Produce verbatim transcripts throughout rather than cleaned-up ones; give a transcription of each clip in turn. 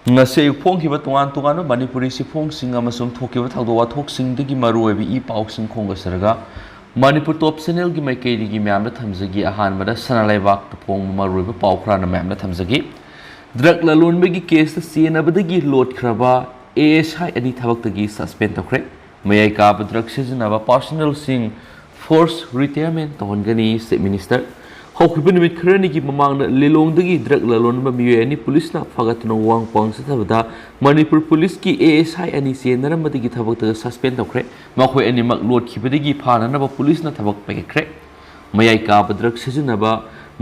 ꯉꯁꯤ ꯑꯌꯨꯛ ꯐꯣꯡꯈꯤꯕ ꯇꯣꯉꯥꯟ ꯇꯣꯉꯥꯟꯕ ꯃꯅꯤꯄꯨꯔꯤ ꯆꯦꯐꯣꯡꯁꯤꯡ ꯑꯃꯁꯨꯡ ꯊꯣꯛꯈꯤꯕ ꯊꯧꯗꯣꯛ ꯋꯥꯊꯣꯛꯁꯤꯡꯗꯒꯤ ꯃꯔꯨꯑꯣꯏꯕ ꯏ ꯄꯥꯎꯁꯤꯡ ꯈꯣꯝꯒꯠꯆꯔꯒ ꯃꯅꯤꯄꯨꯔ ꯇꯣꯞ ꯆꯦꯅꯦꯜꯒꯤ ꯃꯥꯏꯀꯩꯗꯒꯤ ꯃꯌꯥꯝꯗ ꯊꯝꯖꯒꯦ꯫ ꯑꯍꯥꯟꯕꯗ ꯁꯅꯥ ꯂꯩꯕꯥꯛꯇ ꯐꯣꯡꯕ ꯃꯔꯨꯑꯣꯏꯕ ꯄꯥꯎ ꯈꯔꯅ ꯃꯌꯥꯝꯗ ꯊꯝꯖꯒꯦ꯫ ꯗ꯭ꯔꯒ ꯂꯂꯣꯟꯕꯒꯤ ꯀꯦꯁꯇ ꯆꯦꯟꯅꯕꯗꯒꯤ ꯂꯣꯠꯈ꯭ꯔꯕ ꯑꯦ ꯑꯦꯁ ꯑꯥꯏ ꯑꯅꯤ ꯊꯕꯛꯇꯒꯤ ꯁꯁꯄꯦꯟ ꯇꯧꯈ꯭ꯔꯦ꯫ ꯃꯌꯥꯏ ꯀꯥꯕ ꯗ꯭ꯔꯒ ꯁꯤꯖꯤꯟꯅꯕ ꯄꯥꯔꯁꯣꯅꯦꯜꯁꯤꯡ ꯐꯣꯔꯁ ꯔꯤꯇꯥꯌꯔꯃꯦꯟ ꯇꯧꯍꯟꯒꯅꯤ, ꯆꯤꯐ ꯃꯤꯅꯤꯁꯇꯔ꯫ ꯍꯧꯈꯤꯕ ꯅꯨꯃꯤꯠ ꯈꯔꯅꯤꯒꯤ ꯃꯃꯥꯡꯗ ꯂꯤꯂꯣꯡꯗꯒꯤ ꯗ꯭ꯔꯒ ꯂꯂꯣꯟꯕ ꯃꯤꯑꯣꯏ ꯑꯅꯤ ꯄꯨꯂꯤꯁꯅ ꯐꯥꯒꯠꯇꯨꯅ ꯋꯥꯡ ꯄꯥꯡ ꯆꯠꯊꯕꯗ ꯃꯅꯤꯄꯨꯔ ꯄꯨꯂꯤꯁꯀꯤ ꯑꯦ ꯑꯦꯁ ꯑꯥꯏ ꯑꯅꯤ ꯆꯦꯟꯅꯔꯝꯕꯗꯒꯤ ꯊꯕꯛꯇ ꯁꯁꯄꯦꯟ ꯇꯧꯈ꯭ꯔꯦ꯫ ꯃꯈꯣꯏ ꯑꯅꯤꯃꯛ ꯂꯣꯠꯈꯤꯕꯗꯒꯤ ꯐꯥꯅꯅꯕ ꯄꯨꯂꯤꯁꯅ ꯊꯕꯛ ꯄꯥꯏꯈꯠꯈ꯭ꯔꯦ꯫ ꯃꯌꯥꯏ ꯀꯥꯕ ꯗ꯭ꯔꯒ ꯁꯤꯖꯤꯟꯅꯕ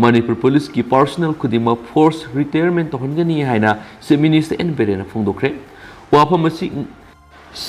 ꯃꯅꯤꯄꯨꯔ ꯄꯨꯂꯤꯁꯀꯤ ꯄꯥꯔꯁꯣꯅꯦꯜ ꯈꯨꯗꯤꯡꯃꯛ ꯐꯣꯔꯁ ꯔꯤꯇꯥꯌꯔꯃꯦꯟ ꯇꯧꯍꯟꯒꯅꯤ ꯍꯥꯏꯅ ꯆꯤꯐ ꯃꯤꯅꯤꯁꯇꯔ ꯑꯦꯟ ꯕꯤꯔꯦꯟꯅ ꯐꯣꯡꯗꯣꯛꯈ꯭ꯔꯦ꯫ ꯋꯥꯐꯝ ꯑꯁꯤ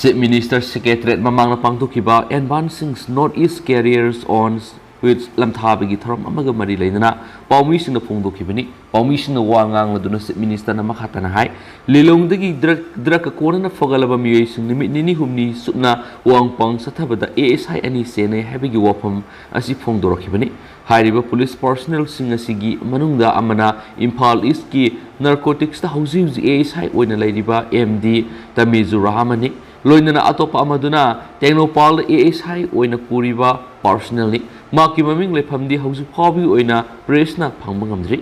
ꯆꯤꯐ ꯃꯤꯅꯤꯁꯇꯔ ꯁꯦꯀ꯭ꯔꯦꯇꯔꯦꯠ ꯃꯃꯥꯡꯗ ꯄꯥꯡꯊꯣꯛꯈꯤꯕ ꯑꯦꯗꯚꯥꯟꯁꯤꯡ ꯅꯣꯔꯠ ꯏꯁ ꯀꯦꯔꯤꯌꯔꯁ ꯑꯣꯟ ꯋꯤꯠꯁ ꯂꯝꯊꯥꯕꯒꯤ ꯊꯧꯔꯝ ꯑꯃꯒ ꯃꯔꯤ ꯂꯩꯅꯅ ꯄꯥꯎꯃꯤꯁꯤꯡꯅ ꯐꯣꯡꯗꯣꯛꯈꯤꯕꯅꯤ꯫ ꯄꯥꯎꯃꯤꯁꯤꯡꯅ ꯋꯥ ꯉꯥꯡꯂꯗꯨꯅ ꯆꯤꯐ ꯃꯤꯅꯤꯁꯇꯔꯅ ꯃꯈꯥ ꯇꯥꯅ ꯍꯥꯏ, ꯂꯤꯂꯣꯡꯗꯒꯤ ꯗ꯭ꯔꯒ, ꯗ꯭ꯔꯒꯀ ꯀꯣꯟꯅꯅ ꯐꯒꯠꯂꯕ ꯃꯤꯑꯣꯏꯁꯤꯡ ꯅꯨꯃꯤꯠ ꯅꯤꯅꯤ ꯍꯨꯝꯅꯤ ꯆꯨꯞꯅ ꯋꯥꯡ ꯄꯥꯡ ꯆꯠꯊꯕꯗ ꯑꯦ ꯑꯦꯁ ꯑꯥꯏ ꯑꯅꯤ ꯆꯦꯟꯅꯩ ꯍꯥꯏꯕꯒꯤ ꯋꯥꯐꯝ ꯑꯁꯤ ꯐꯣꯡꯗꯣꯔꯛꯈꯤꯕꯅꯤ꯫ ꯍꯥꯏꯔꯤꯕ ꯄꯨꯂꯤꯁ ꯄꯥꯔꯁꯣꯅꯦꯜꯁꯤꯡ ꯑꯁꯤꯒꯤ ꯃꯅꯨꯡꯗ ꯑꯃꯅ ꯏꯝꯐꯥꯜ ꯏꯁꯀꯤ ꯅꯥꯔꯀꯣꯇꯤꯛꯁꯇ ꯍꯧꯖꯤꯛ ꯍꯧꯖꯤꯛ ꯑꯦ ꯑꯦꯁ ꯑꯥꯏ ꯑꯣꯏꯅ ꯂꯩꯔꯤꯕ ꯑꯦꯝ ꯗꯤ ꯇꯃꯤꯖꯨꯔ ꯔꯍꯃꯟꯅꯤ꯫ ꯂꯣꯏꯅꯅ ꯑꯇꯣꯞꯄ ꯑꯃꯗꯨꯅ ꯇꯦꯡꯅꯧꯄꯥꯜꯗ ꯑꯦ ꯑꯦꯁ ꯑꯥꯏ ꯑꯣꯏꯅ ꯄꯨꯔꯤꯕ ꯄꯥꯔꯁꯣꯅꯦꯜꯅꯤ꯫ ꯃꯍꯥꯛꯀꯤ ꯃꯃꯤꯡ ꯂꯩꯐꯝꯗꯤ ꯍꯧꯖꯤꯛ ꯐꯥꯎꯕꯒꯤ ꯑꯣꯏꯅ ꯄ꯭ꯔꯦꯁꯅ ꯐꯪꯕ ꯉꯝꯗ꯭ꯔꯤ꯫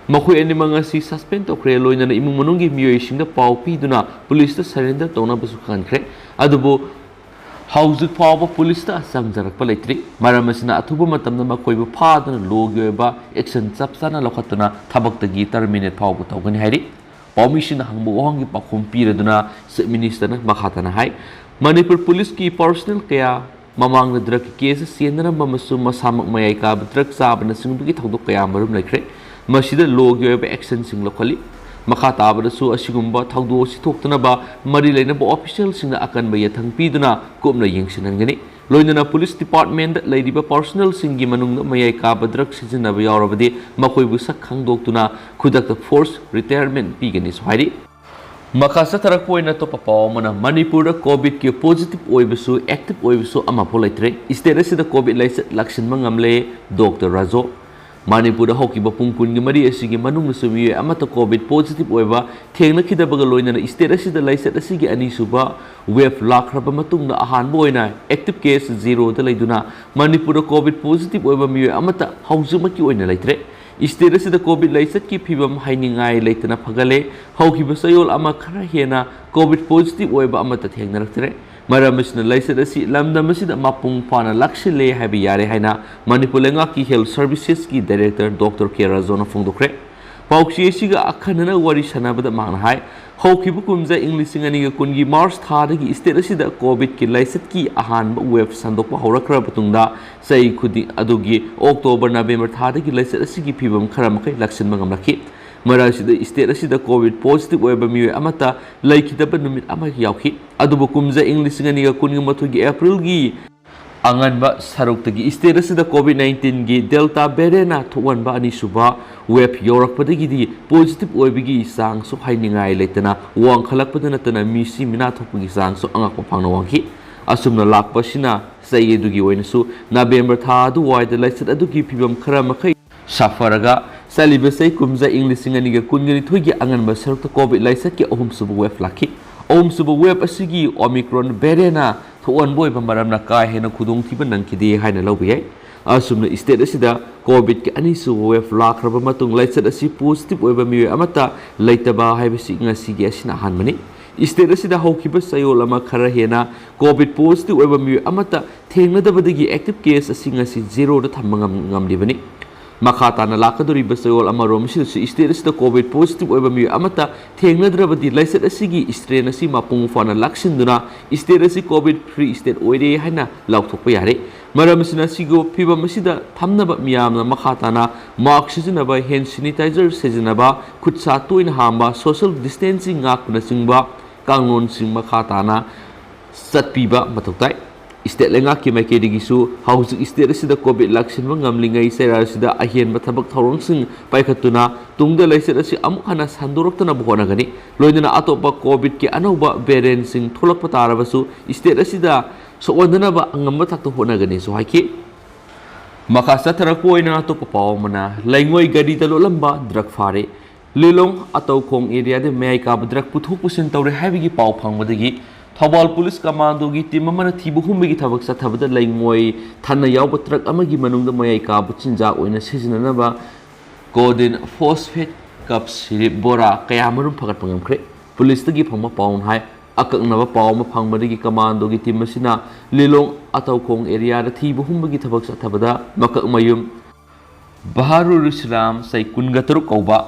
ꯃꯈꯣꯏ ꯑꯅꯤꯃꯛ ꯑꯁꯤ ꯁꯁꯄꯦꯟ ꯇꯧꯈ꯭ꯔꯦ, ꯂꯣꯏꯅꯅ ꯏꯃꯨꯡ ꯃꯅꯨꯡꯒꯤ ꯃꯤꯑꯣꯏꯁꯤꯡꯗ ꯄꯥꯎ ꯄꯤꯗꯨꯅ ꯄꯨꯂꯤꯁꯇ ꯁꯔꯦꯟꯗꯔ ꯇꯧꯅꯕꯁꯨ ꯈꯪꯍꯟꯈ꯭ꯔꯦ꯫ ꯑꯗꯨꯕꯨ ꯍꯧꯖꯤꯛ ꯐꯥꯎꯕ ꯄꯨꯂꯤꯁꯇ ꯆꯪꯖꯔꯛꯄ ꯂꯩꯇ꯭ꯔꯤ꯫ ꯃꯔꯝ ꯑꯁꯤꯅ ꯑꯊꯨꯕ ꯃꯇꯝꯗ ꯃꯈꯣꯏꯕꯨ ꯐꯥꯗꯨꯅ ꯂꯣꯒꯤ ꯑꯣꯏꯕ ꯑꯦꯛꯁꯟ ꯆꯞ ꯆꯥꯅ ꯂꯧꯈꯠꯇꯨꯅ ꯊꯕꯛꯇꯒꯤ ꯇꯔꯃꯤꯅꯦꯠ ꯐꯥꯎꯕ ꯇꯧꯒꯅꯤ ꯍꯥꯏꯔꯤ꯫ ꯄꯥꯎꯃꯤꯁꯤꯡꯅ ꯍꯪꯕ ꯋꯥꯍꯪꯒꯤ ꯄꯥꯎꯈꯨꯝ ꯄꯤꯔꯗꯨꯅ ꯆꯤꯐ ꯃꯤꯅꯤꯁꯇꯔꯅ ꯃꯈꯥ ꯇꯥꯅ ꯍꯥꯏ, ꯃꯅꯤꯄꯨꯔ ꯄꯨꯂꯤꯁꯀꯤ ꯄꯥꯔꯁꯣꯅꯦꯜ ꯀꯌꯥ ꯃꯃꯥꯡꯗ ꯗ꯭ꯔꯒꯀꯤ ꯀꯦꯁꯇ ꯆꯦꯟꯅꯔꯝꯕ ꯑꯃꯁꯨꯡ ꯃꯁꯥꯃꯛ ꯃꯌꯥꯏ ꯀꯥꯕ ꯗ꯭ꯔꯒ ꯆꯥꯕꯅꯆꯤꯡꯕꯒꯤ ꯊꯧꯗꯣꯛ ꯀꯌꯥ ꯑꯃꯔꯣꯝ ꯂꯩꯈ꯭ꯔꯦ꯫ ꯃꯁꯤꯗ ꯂꯣꯒꯤ ꯑꯣꯏꯕ ꯑꯦꯛꯁꯟꯁꯤꯡ ꯂꯧꯈꯠꯂꯤ꯫ ꯃꯈꯥ ꯇꯥꯕꯗꯁꯨ ꯑꯁꯤꯒꯨꯝꯕ ꯊꯧꯗꯣꯛ ꯑꯁꯤ ꯊꯣꯛꯇꯅꯕ ꯃꯔꯤ ꯂꯩꯅꯕ ꯑꯣꯐꯤꯁꯤꯌꯦꯜꯁꯤꯡꯅ ꯑꯀꯟꯕ ꯌꯥꯊꯪ ꯄꯤꯗꯨꯅ ꯀꯨꯞꯅ ꯌꯦꯡꯁꯤꯟꯍꯟꯒꯅꯤ꯫ ꯂꯣꯏꯅꯅ ꯄꯨꯂꯤꯁ ꯗꯤꯄꯥꯔꯠꯃꯦꯟꯗ ꯂꯩꯔꯤꯕ ꯄꯥꯔꯁꯣꯅꯦꯜꯁꯤꯡꯒꯤ ꯃꯅꯨꯡꯗ ꯃꯌꯥꯏ ꯀꯥꯕ ꯗ꯭ꯔꯒ ꯁꯤꯖꯤꯟꯅꯕ ꯌꯥꯎꯔꯕꯗꯤ ꯃꯈꯣꯏꯕꯨ ꯁꯛ ꯈꯪꯗꯣꯛꯇꯨꯅ ꯈꯨꯗꯛꯇ ꯐꯣꯔꯁ ꯔꯤꯇꯥꯌꯔꯃꯦꯟ ꯄꯤꯒꯅꯤꯁꯨ ꯍꯥꯏꯔꯤ꯫ ꯃꯈꯥ ꯆꯠꯊꯔꯛꯄ ꯑꯣꯏꯅ ꯑꯇꯣꯞꯄ ꯄꯥꯎ ꯑꯃꯅ, ꯃꯅꯤꯄꯨꯔꯗ ꯀꯣꯚꯤꯗꯀꯤ ꯄꯣꯖꯤꯇꯤꯚ ꯑꯣꯏꯕꯁꯨ ꯑꯦꯛꯇꯤꯚ ꯑꯣꯏꯕꯁꯨ ꯑꯃꯐꯥꯎ ꯂꯩꯇ꯭ꯔꯦ꯫ ꯁ꯭ꯇꯦꯠ ꯑꯁꯤꯗ ꯀꯣꯚꯤꯗ ꯂꯥꯏꯆꯠ ꯂꯥꯛꯁꯤꯟꯕ ꯉꯝꯂꯦ, ꯗꯣꯛꯇꯔ ꯔꯥꯖꯨ꯫ ꯃꯅꯤꯄꯨꯔꯗ ꯍꯧꯈꯤꯕ ꯄꯨꯡ ꯀꯨꯟꯒ ꯃꯔꯤ ꯑꯁꯤꯒꯤ ꯃꯅꯨꯡꯗꯁꯨ ꯃꯤꯑꯣꯏ ꯑꯃꯠꯇ ꯀꯣꯚꯤꯗ ꯄꯣꯖꯤꯇꯤꯚ ꯑꯣꯏꯕ ꯊꯦꯡꯅꯈꯤꯗꯕꯒ ꯂꯣꯏꯅꯅ ꯁ꯭ꯇꯦꯠ ꯑꯁꯤꯗ ꯂꯥꯏꯆꯠ ꯑꯁꯤꯒꯤ ꯑꯅꯤꯁꯨꯕ ꯋꯦꯚ ꯂꯥꯛꯈ꯭ꯔꯕ ꯃꯇꯨꯡꯗ ꯑꯍꯥꯟꯕ ꯑꯣꯏꯅ ꯑꯦꯛꯇꯤꯚ ꯀꯦꯁ ꯖꯤꯔꯣꯗ ꯂꯩꯗꯨꯅ ꯃꯅꯤꯄꯨꯔꯗ ꯀꯣꯚꯤꯗ ꯄꯣꯖꯤꯇꯤꯚ ꯑꯣꯏꯕ ꯃꯤꯑꯣꯏ ꯑꯃꯠꯇ ꯍꯧꯖꯤꯛꯃꯛꯀꯤ ꯑꯣꯏꯅ ꯂꯩꯇ꯭ꯔꯦ꯫ ꯁ꯭ꯇꯦꯠ ꯑꯁꯤꯗ ꯀꯣꯚꯤꯗ ꯂꯥꯏꯆꯠꯀꯤ ꯐꯤꯕꯝ ꯍꯥꯏꯅꯤꯡꯉꯥꯏ ꯂꯩꯇꯅ ꯐꯒꯠꯂꯦ꯫ ꯍꯧꯈꯤꯕ ꯆꯌꯣꯜ ꯑꯃ ꯈꯔ ꯍꯦꯟꯅ ꯀꯣꯚꯤꯗ ꯄꯣꯖꯤꯇꯤꯚ ꯑꯣꯏꯕ ꯑꯃꯠꯇ ꯊꯦꯡꯅꯔꯛꯇ꯭ꯔꯦ꯫ ꯃꯔꯝ ꯑꯁꯤꯅ ꯂꯥꯏꯆꯠ ꯑꯁꯤ ꯂꯝꯗꯝ ꯑꯁꯤꯗ ꯃꯄꯨꯡ ꯐꯥꯅ ꯂꯥꯛꯁꯤꯜꯂꯦ ꯍꯥꯏꯕ ꯌꯥꯔꯦ ꯍꯥꯏꯅ ꯃꯅꯤꯄꯨꯔ ꯂꯩꯉꯥꯛꯀꯤ ꯍꯦꯜꯊ ꯁꯔꯚꯤꯁꯦꯁꯀꯤ ꯗꯥꯏꯔꯦꯛꯇꯔ ꯗꯣꯛꯇꯔ ꯀꯦ ꯔꯥꯖꯣꯅ ꯐꯣꯡꯗꯣꯛꯈ꯭ꯔꯦ꯫ ꯄꯥꯎꯆꯦ ꯑꯁꯤꯒ ꯑꯈꯟꯅꯅ ꯋꯥꯔꯤ ꯁꯥꯟꯅꯕꯗ ꯃꯍꯥꯛꯅ ꯍꯥꯏ, ꯍꯧꯈꯤꯕ ꯀꯨꯝꯖꯥ ꯏꯪ ꯂꯤꯁꯤꯡ ꯑꯅꯤꯒ ꯀꯨꯟꯒꯤ ꯃꯥꯔꯆ ꯊꯥꯗꯒꯤ ꯁ꯭ꯇꯦꯠ ꯑꯁꯤꯗ ꯀꯣꯚꯤꯗꯀꯤ ꯂꯥꯏꯆꯠꯀꯤ ꯑꯍꯥꯟꯕ ꯋꯦꯚ ꯁꯟꯗꯣꯛꯄ ꯍꯧꯔꯛꯈ꯭ꯔꯕ ꯃꯇꯨꯡꯗ ꯆꯍꯤ ꯈꯨꯗꯤꯡ ꯑꯗꯨꯒꯤ ꯑꯣꯛꯇꯣꯕꯔ, ꯅꯕꯦꯝꯕꯔ ꯊꯥꯗꯒꯤ ꯂꯥꯏꯆꯠ ꯑꯁꯤꯒꯤ ꯐꯤꯕꯝ ꯈꯔ ꯃꯈꯩ ꯂꯥꯛꯁꯤꯟꯕ ꯉꯝꯂꯛꯈꯤ꯫ ꯃꯔꯛ ꯑꯁꯤꯗ ꯁ꯭ꯇꯦꯠ ꯑꯁꯤꯗ ꯀꯣꯚꯤꯗ ꯄꯣꯖꯤꯇꯤꯚ ꯑꯣꯏꯕ ꯃꯤꯑꯣꯏ ꯑꯃꯠꯇ ꯂꯩꯈꯤꯗꯕ ꯅꯨꯃꯤꯠ ꯑꯃ ꯌꯥꯎꯈꯤ꯫ ꯑꯗꯨꯕꯨ ꯀꯨꯝꯖꯥ ꯏꯪ ꯂꯤꯁꯤꯡ ꯑꯅꯤꯒ ꯀꯨꯟꯒ ꯃꯥꯊꯣꯏꯒꯤ ꯑꯦꯄ꯭ꯔꯤꯜꯒꯤ ꯑꯉꯟꯕ ꯁꯔꯨꯛꯇꯒꯤ ꯁ꯭ꯇꯦꯠ ꯑꯁꯤꯗ ꯀꯣꯚꯤꯗ ꯅꯥꯏꯟꯇꯤꯟꯒꯤ ꯗꯦꯜꯇꯥ ꯚꯦꯔꯤꯌꯦꯟꯠꯅ ꯊꯣꯛꯍꯟꯕ ꯑꯅꯤꯁꯨꯕ ꯋꯦꯚ ꯌꯧꯔꯛꯄꯗꯒꯤꯗꯤ ꯄꯣꯖꯤꯇꯤꯚ ꯑꯣꯏꯕꯒꯤ ꯆꯥꯡꯁꯨ ꯍꯥꯏꯅꯤꯡꯉꯥꯏ ꯂꯩꯇꯅ ꯋꯥꯡꯈꯠꯂꯛꯄꯗ ꯅꯠꯇꯅ ꯃꯤꯁꯤ ꯃꯤꯅꯥ ꯊꯣꯛꯄꯒꯤ ꯆꯥꯡꯁꯨ ꯑꯉꯛꯄ ꯐꯪꯅ ꯋꯥꯡꯈꯤ꯫ ꯑꯁꯨꯝꯅ ꯂꯥꯛꯄ ꯑꯁꯤꯅ ꯆꯍꯤ ꯑꯗꯨꯒꯤ ꯑꯣꯏꯅꯁꯨ ꯅꯕꯦꯝꯕꯔ ꯊꯥ ꯑꯗꯨꯋꯥꯏꯗ ꯂꯥꯏꯆꯠ ꯑꯗꯨꯒꯤ ꯐꯤꯕꯝ ꯈꯔ ꯃꯈꯩ ꯁꯥꯐꯔꯒ ꯆꯠꯂꯤꯕ ꯆꯍꯤ ꯀꯨꯝꯖꯥ ꯏꯪ ꯂꯤꯁꯤꯡ ꯑꯅꯤꯒ ꯀꯨꯟꯒ ꯅꯤꯊꯣꯏꯒꯤ ꯑꯉꯟꯕ ꯁꯔꯨꯛꯇ ꯀꯣꯚꯤꯗ ꯂꯥꯏꯆꯠꯀꯤ ꯑꯍꯨꯝꯁꯨꯕ ꯋꯦꯚ ꯂꯥꯛꯈꯤ꯫ ꯑꯍꯨꯝꯁꯨꯕ ꯋꯦꯚ ꯑꯁꯤꯒꯤ ꯑꯣꯃꯤꯀ꯭ꯔꯣꯟ ꯚꯦꯔꯤꯌꯦꯟꯠꯅ ꯊꯣꯛꯍꯟꯕ ꯑꯣꯏꯕ ꯃꯔꯝꯅ ꯀꯥ ꯍꯦꯟꯅ ꯈꯨꯗꯣꯡꯊꯤꯕ ꯅꯪꯈꯤꯗꯦ ꯍꯥꯏꯅ ꯂꯧꯕ ꯌꯥꯏ꯫ ꯑꯁꯨꯝꯅ ꯁ꯭ꯇꯦꯠ ꯑꯁꯤꯗ ꯀꯣꯚꯤꯗꯀꯤ ꯑꯅꯤꯁꯨꯕ ꯋꯦꯚ ꯂꯥꯛꯈ꯭ꯔꯕ ꯃꯇꯨꯡ ꯂꯥꯏꯆꯠ ꯑꯁꯤ ꯄꯣꯖꯤꯇꯤꯚ ꯑꯣꯏꯕ ꯃꯤꯑꯣꯏ ꯑꯃꯠꯇ ꯂꯩꯇꯕ ꯍꯥꯏꯕꯁꯤ ꯉꯁꯤꯒꯤ ꯑꯁꯤꯅ ꯑꯍꯥꯟꯕꯅꯤ꯫ ꯁ꯭ꯇꯦꯠ ꯑꯁꯤꯗ ꯍꯧꯈꯤꯕ ꯆꯌꯣꯜ ꯑꯃ ꯈꯔ ꯍꯦꯟꯅ ꯀꯣꯚꯤꯗ ꯄꯣꯖꯤꯇꯤꯚ ꯑꯣꯏꯕ ꯃꯤꯑꯣꯏ ꯑꯃꯠꯇ ꯊꯦꯡꯅꯗꯕꯗꯒꯤ ꯑꯦꯛꯇꯤꯚ ꯀꯦꯁ ꯑꯁꯤ ꯉꯁꯤ ꯖꯦꯔꯣꯗ ꯊꯝꯕ ꯉꯝ-, ꯉꯝꯂꯤꯕꯅꯤ꯫ ꯃꯈꯥ ꯇꯥꯅ ꯂꯥꯛꯀꯗꯧꯔꯤꯕ ꯆꯌꯣꯜ ꯑꯃꯔꯣꯝ ꯑꯁꯤꯗꯁꯨ ꯁ꯭ꯇꯦꯠ ꯑꯁꯤꯗ ꯀꯣꯚꯤꯗ ꯄꯣꯖꯤꯇꯤꯚ ꯑꯣꯏꯕ ꯃꯤꯑꯣꯏ ꯑꯃꯠꯇ ꯊꯦꯡꯅꯗ꯭ꯔꯕꯗꯤ ꯂꯥꯏꯆꯠ ꯑꯁꯤꯒꯤ ꯁ꯭ꯇ꯭ꯔꯦꯟ ꯑꯁꯤ ꯃꯄꯨꯡ ꯐꯥꯅ ꯂꯥꯛꯁꯤꯟꯗꯨꯅ ꯁ꯭ꯇꯦꯠ ꯑꯁꯤ ꯀꯣꯚꯤꯗ ꯐ꯭ꯔꯤ ꯁ꯭ꯇꯦꯠ ꯑꯣꯏꯔꯦ ꯍꯥꯏꯅ ꯂꯥꯎꯊꯣꯛꯄ ꯌꯥꯔꯦ꯫ ꯃꯔꯝ ꯑꯁꯤꯅ ꯑꯁꯤꯒꯨꯝꯕ ꯐꯤꯕꯝ ꯑꯁꯤꯗ ꯊꯝꯅꯕ ꯃꯤꯌꯥꯝꯅ ꯃꯈꯥ ꯇꯥꯅ ꯃꯥꯁꯛ ꯁꯤꯖꯤꯟꯅꯕ, ꯍꯦꯟ ꯁꯦꯅꯤꯇꯥꯏꯖꯔ ꯁꯤꯖꯤꯟꯅꯕ, ꯈꯨꯠ ꯁꯥ ꯇꯣꯏꯅ ꯍꯥꯝꯕ, ꯁꯣꯁꯤꯌꯦꯜ ꯗꯤꯁꯇꯦꯟꯁꯤꯡ ꯉꯥꯛꯄꯅꯆꯤꯡꯕ ꯀꯥꯡꯂꯣꯟꯁꯤꯡ ꯃꯈꯥ ꯇꯥꯅ ꯆꯠꯄꯤꯕ ꯃꯊꯧ ꯇꯥꯏ꯫ ꯁ꯭ꯇꯦꯠ ꯂꯩꯉꯥꯛꯀꯤ ꯃꯥꯏꯀꯩꯗꯒꯤꯁꯨ ꯍꯧꯖꯤꯛ ꯁ꯭ꯇꯦꯠ ꯑꯁꯤꯗ ꯀꯣꯚꯤꯗ ꯂꯥꯛꯁꯤꯟꯕ ꯉꯝꯂꯤꯉꯩ ꯆꯩꯔꯥꯛ ꯑꯁꯤꯗ ꯑꯍꯦꯟꯕ ꯊꯕꯛ ꯊꯧꯔꯝꯁꯤꯡ ꯄꯥꯏꯈꯠꯇꯨꯅ ꯇꯨꯡꯗ ꯂꯥꯏꯆꯠ ꯑꯁꯤ ꯑꯃꯨꯛ ꯍꯟꯅ ꯁꯟꯗꯣꯔꯛꯇꯅꯕ ꯍꯣꯠꯅꯒꯅꯤ꯫ ꯂꯣꯏꯅꯅ ꯑꯇꯣꯞꯄ ꯀꯣꯚꯤꯗꯀꯤ ꯑꯅꯧꯕ ꯚꯦꯔꯤꯌꯦꯟꯠꯁꯤꯡ ꯊꯣꯛꯂꯛꯄ ꯇꯥꯔꯕꯁꯨ ꯁ꯭ꯇꯦꯠ ꯑꯁꯤꯗ ꯁꯣꯛꯍꯟꯗꯅꯕ ꯑꯉꯝꯕ ꯊꯥꯛꯇ ꯍꯣꯠꯅꯒꯅꯤꯁꯨ ꯍꯥꯏꯈꯤ꯫ ꯃꯈꯥ ꯆꯠꯊꯔꯛꯄ ꯑꯣꯏꯅ ꯑꯇꯣꯞꯄ ꯄꯥꯎ ꯑꯃꯅ, ꯂꯩꯉꯣꯏ ꯒꯥꯔꯤꯗ ꯂꯣꯠꯂꯝꯕ ꯗ꯭ꯔꯒ ꯐꯥꯔꯦ꯫ ꯂꯤꯂꯣꯡ ꯑꯇꯧꯈꯣꯡ ꯑꯦꯔꯤꯌꯥꯗ ꯃꯌꯥꯏ ꯀꯥꯕ ꯗ꯭ꯔꯒ ꯄꯨꯊꯣꯛ ꯄꯨꯁꯤꯟ ꯇꯧꯔꯦ ꯍꯥꯏꯕꯒꯤ ꯄꯥꯎ ꯐꯪꯕꯗꯒꯤ ꯊꯧꯕꯥꯜ ꯄꯨꯂꯤꯁ ꯀꯃꯥꯟꯗꯣꯒꯤ ꯇꯤꯝ ꯑꯃꯅ ꯊꯤꯕ ꯍꯨꯝꯕꯒꯤ ꯊꯕꯛ ꯆꯠꯊꯕꯗ ꯂꯩꯉꯣꯏ ꯊꯟꯅ ꯌꯥꯎꯕ ꯗ꯭ꯔꯒ ꯑꯃꯒꯤ ꯃꯅꯨꯡꯗ ꯃꯌꯥꯏ ꯀꯥꯕ ꯆꯤꯟꯖꯥꯛ ꯑꯣꯏꯅ ꯁꯤꯖꯤꯟꯅꯅꯕ ꯀꯣꯗꯤꯟ ꯐꯣꯁꯐꯦꯠ ꯀꯞ ꯁꯤꯔꯤꯞ ꯕꯣꯔꯥ ꯀꯌꯥꯃꯔꯨꯝ ꯐꯒꯠꯄ ꯉꯝꯈ꯭ꯔꯦ꯫ ꯄꯨꯂꯤꯁꯇꯒꯤ ꯐꯪꯕ ꯄꯥꯎꯅ ꯍꯥꯏ꯫ ꯑꯀꯛꯅꯕ ꯄꯥꯎ ꯑꯃ ꯐꯪꯕꯗꯒꯤ ꯀꯃꯥꯟꯗꯣꯒꯤ ꯇꯤꯝ ꯑꯁꯤꯅ ꯂꯤꯂꯣꯡ ꯑꯇꯧꯈꯣꯡ ꯑꯦꯔꯤꯌꯥꯗ ꯊꯤꯕ ꯍꯨꯝꯕꯒꯤ ꯊꯕꯛ ꯆꯠꯊꯕꯗ ꯃꯀꯛꯃꯌꯨꯝ ꯕꯍꯥꯔꯨꯔ ꯏꯁꯂꯥꯝ ꯆꯍꯤ ꯀꯨꯟꯒ ꯇꯔꯨꯛ ꯀꯧꯕ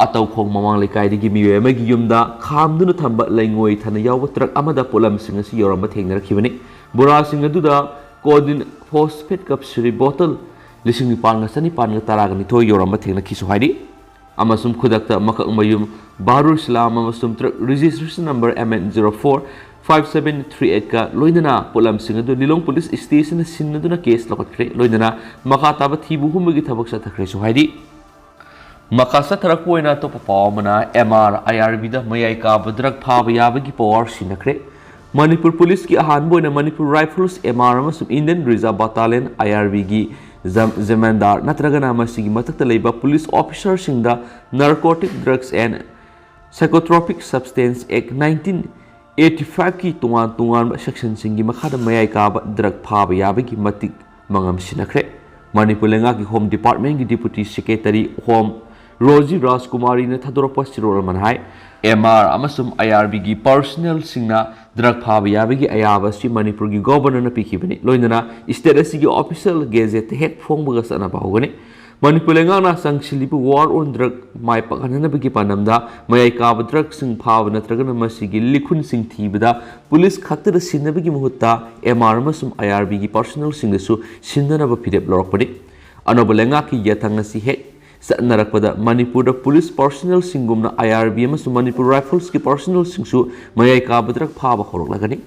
ꯑꯇꯧꯈꯣꯡ ꯃꯃꯥꯡ ꯂꯩꯀꯥꯏꯗꯒꯤ ꯃꯤꯑꯣꯏ ꯑꯃꯒꯤ ꯌꯨꯝꯗ ꯈꯥꯝꯗꯨꯅ ꯊꯝꯕ ꯂꯩꯉꯣꯏ ꯊꯟꯅ ꯌꯥꯎꯕ ꯗ꯭ꯔꯒ ꯑꯃꯗ ꯄꯣꯠꯂꯝꯁꯤꯡ ꯑꯁꯤ ꯌꯧꯔꯝꯕ ꯊꯦꯡꯅꯔꯛꯈꯤꯕꯅꯤ꯫ ꯕꯣꯔꯥꯁꯤꯡ ꯑꯗꯨꯗ ꯀꯣꯗꯤꯟ ꯐꯣꯁꯐꯦꯠ ꯀꯞ ꯁꯤꯔꯤꯞ ꯕꯣꯇꯜ ꯂꯤꯁꯤꯡ ꯅꯤꯄꯥꯟꯒ ꯆꯅꯤꯄꯥꯟꯒ ꯇꯔꯥꯒ ꯅꯤꯊꯣꯏ ꯌꯧꯔꯝꯕ ꯊꯦꯡꯅꯈꯤꯁꯨ ꯍꯥꯏꯔꯤ꯫ ꯑꯃꯁꯨꯡ ꯈꯨꯗꯛꯇ ꯃꯀꯛꯃꯌꯨꯝ ꯕꯍꯥꯔꯨꯔ ꯏꯁꯂꯥꯝ ꯑꯃꯁꯨꯡ drug registration number M N zero four five seven three ꯑꯩꯠꯀ ꯂꯣꯏꯅꯅ ꯄꯣꯠꯂꯝꯁꯤꯡ ꯑꯗꯨ ꯂꯤꯂꯣꯡ ꯄꯨꯂꯤꯁ ꯁ꯭ꯇꯦꯁꯟꯗ ꯁꯤꯟꯅꯗꯨꯅ ꯀꯦꯁ ꯂꯧꯈꯠꯈ꯭ꯔꯦ꯫ ꯂꯣꯏꯅꯅ ꯃꯈꯥ ꯇꯥꯕ ꯊꯤꯕ ꯍꯨꯝꯕꯒꯤ ꯊꯕꯛ ꯆꯠꯊꯈ꯭ꯔꯦꯁꯨ ꯍꯥꯏꯔꯤ꯫ ꯃꯈꯥ ꯆꯠꯊꯔꯛꯄ ꯑꯣꯏꯅ ꯑꯇꯣꯞꯄ ꯄꯥꯎ ꯑꯃꯅ, ꯑꯦꯝ ꯑꯥꯔ ꯑꯥꯏ ꯑꯥꯔ ꯕꯤꯗ ꯃꯌꯥꯏ ꯀꯥꯕ ꯗ꯭ꯔꯒ ꯐꯥꯕ ꯌꯥꯕꯒꯤ ꯄꯋꯥꯔ ꯁꯤꯟꯅꯈ꯭ꯔꯦ꯫ ꯃꯅꯤꯄꯨꯔ ꯄꯨꯂꯤꯁꯀꯤ ꯑꯍꯥꯟꯕ ꯑꯣꯏꯅ ꯃꯅꯤꯄꯨꯔ ꯔꯥꯏꯐꯜꯁ, ꯑꯦꯝ ꯑꯥꯔ ꯑꯃꯁꯨꯡ Indian reserve battalion, I R ꯕꯤꯒꯤ ꯖꯝ-, ꯖꯃꯦꯟꯗꯥꯔ ꯅꯠꯇ꯭ꯔꯒꯅ ꯃꯁꯤꯒꯤ ꯃꯊꯛꯇ ꯂꯩꯕ ꯄꯨꯂꯤꯁ ꯑꯣꯐꯤꯁꯥꯔꯁꯤꯡꯗ Narcotic Drugs and Psychotropic Substance Act nineteen eighty fiveꯀꯤ ꯇꯣꯉꯥꯟ ꯇꯣꯉꯥꯟꯕ ꯁꯦꯛꯁꯟꯁꯤꯡꯒꯤ ꯃꯈꯥꯗ ꯃꯌꯥꯏ ꯀꯥꯕ ꯗ꯭ꯔꯒ ꯐꯥꯕ ꯌꯥꯕꯒꯤ ꯃꯇꯤꯛ ꯃꯉꯝ ꯁꯤꯟꯅꯈ꯭ꯔꯦ꯫ ꯃꯅꯤꯄꯨꯔ ꯂꯩꯉꯥꯛꯀꯤ ꯍꯣꯝ ꯗꯤꯄꯥꯔꯠꯃꯦꯟꯒꯤ ꯗꯤꯄꯨꯇꯤ ꯁꯦꯀ꯭ꯔꯦꯇꯔꯤ ꯍꯣꯝ ꯔꯣꯖꯤ ꯔꯥꯖꯀꯨꯃꯥꯔꯤꯅ ꯊꯥꯗꯣꯔꯛꯄ ꯆꯦꯔꯣꯜ ꯑꯃꯅ ꯍꯥꯏ, ꯑꯦꯝ ꯑꯥꯔ ꯑꯃꯁꯨꯡ ꯑꯥꯏ ꯑꯥꯔ ꯕꯤꯒꯤ ꯄꯔꯁꯅꯦꯜꯁꯤꯡꯅ ꯗ꯭ꯔꯒ ꯐꯥꯕ ꯌꯥꯕꯒꯤ ꯑꯌꯥꯕ ꯑꯁꯤ ꯃꯅꯤꯄꯨꯔꯒꯤ ꯒꯣꯚꯔꯅꯔꯅ ꯄꯤꯈꯤꯕꯅꯤ꯫ ꯂꯣꯏꯅꯅ ꯁ꯭ꯇꯦꯠ ꯑꯁꯤꯒꯤ ꯑꯣꯐꯤꯁꯤꯌꯦꯜ ꯒꯦꯖꯦꯠꯇ ꯍꯦꯛ ꯐꯣꯡꯕꯒ ꯆꯠꯅꯕ ꯍꯧꯒꯅꯤ꯫ ꯃꯅꯤꯄꯨꯔ ꯂꯩꯉꯥꯛꯅ ꯆꯪꯁꯤꯜꯂꯤꯕ ꯋꯥꯔ ꯑꯣꯟ ꯗ꯭ꯔꯒ ꯃꯥꯏ ꯄꯥꯛꯍꯟꯅꯕꯒꯤ ꯄꯥꯟꯗꯝꯗ ꯃꯌꯥꯏ ꯀꯥꯕ ꯗ꯭ꯔꯒꯁꯤꯡ ꯐꯥꯕ ꯅꯠꯇ꯭ꯔꯒꯅ ꯃꯁꯤꯒꯤ ꯂꯤꯈꯨꯟꯁꯤꯡ ꯊꯤꯕꯗ ꯄꯨꯂꯤꯁ ꯈꯛꯇꯗ ꯁꯤꯟꯅꯕꯒꯤ ꯃꯍꯨꯠꯇ ꯑꯦꯝ ꯑꯥꯔ ꯑꯃꯁꯨꯡ ꯑꯥꯏ ꯑꯥꯔ ꯕꯤꯒꯤ ꯄꯔꯁꯅꯦꯜꯁꯤꯡꯗꯁꯨ ꯁꯤꯟꯅꯅꯕ ꯐꯤꯔꯦꯞ ꯂꯧꯔꯛꯄꯅꯤ꯫ ꯑꯅꯧꯕ ꯂꯩꯉꯥꯛꯀꯤ ꯌꯥꯊꯪ ꯑꯁꯤ ꯍꯦꯛ ꯆꯠꯅꯔꯛꯄꯗ ꯃꯅꯤꯄꯨꯔꯗ ꯄꯨꯂꯤꯁ ꯄꯔꯁꯅꯦꯜꯁꯤꯡꯒꯨꯝꯅ ꯑꯥꯏ ꯑꯥꯔ ꯕꯤ ꯑꯃꯁꯨꯡ ꯃꯅꯤꯄꯨꯔ ꯔꯥꯏꯐꯜꯁꯀꯤ ꯄꯔꯁꯅꯦꯜꯁꯤꯡꯁꯨ ꯃꯌꯥꯏ ꯀꯥꯕ ꯗ꯭ꯔꯒ ꯐꯥꯕ ꯍꯧꯔꯛꯂꯒꯅꯤ꯫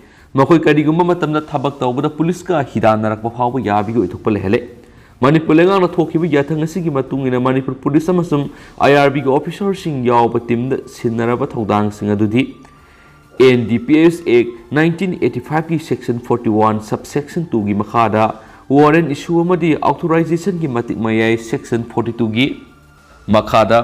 ꯃꯈꯣꯏ ꯀꯔꯤꯒꯨꯝꯕ ꯃꯇꯝꯗ ꯊꯕꯛ ꯇꯧꯕꯗ ꯄꯨꯂꯤꯁꯀ ꯍꯤꯗꯥꯟꯅꯔꯛꯄ ꯐꯥꯎꯕ ꯌꯥꯕꯒꯤ ꯑꯣꯏꯊꯣꯛꯄ ꯂꯩꯍꯜꯂꯦ꯫ ꯃꯅꯤꯄꯨꯔ ꯂꯩꯉꯥꯛꯅ ꯊꯣꯛꯈꯤꯕ ꯌꯥꯊꯪ ꯑꯁꯤꯒꯤ ꯃꯇꯨꯡ ꯏꯟꯅ ꯃꯅꯤꯄꯨꯔ ꯄꯨꯂꯤꯁ ꯑꯃꯁꯨꯡ ꯑꯥꯏ ꯑꯥꯔ ꯕꯤꯒꯤ ꯑꯣꯐꯤꯁꯥꯔꯁꯤꯡ ꯌꯥꯎꯕ ꯇꯤꯝꯗ ꯁꯤꯟꯅꯔꯕ ꯊꯧꯗꯥꯡꯁꯤꯡ ꯑꯗꯨꯗꯤ ꯑꯦꯟ ꯗꯤ ꯄꯤ ꯑꯦꯁ ꯑꯦꯛ nineteen eighty fiveꯀꯤ section forty one subsection twoꯒꯤ ꯃꯈꯥꯗ Warrant issue ꯑꯃꯗꯤ authorizationꯒꯤ ꯃꯇꯤꯛ ꯃꯌꯥꯏ section forty twoꯒꯤ ꯃꯈꯥꯗ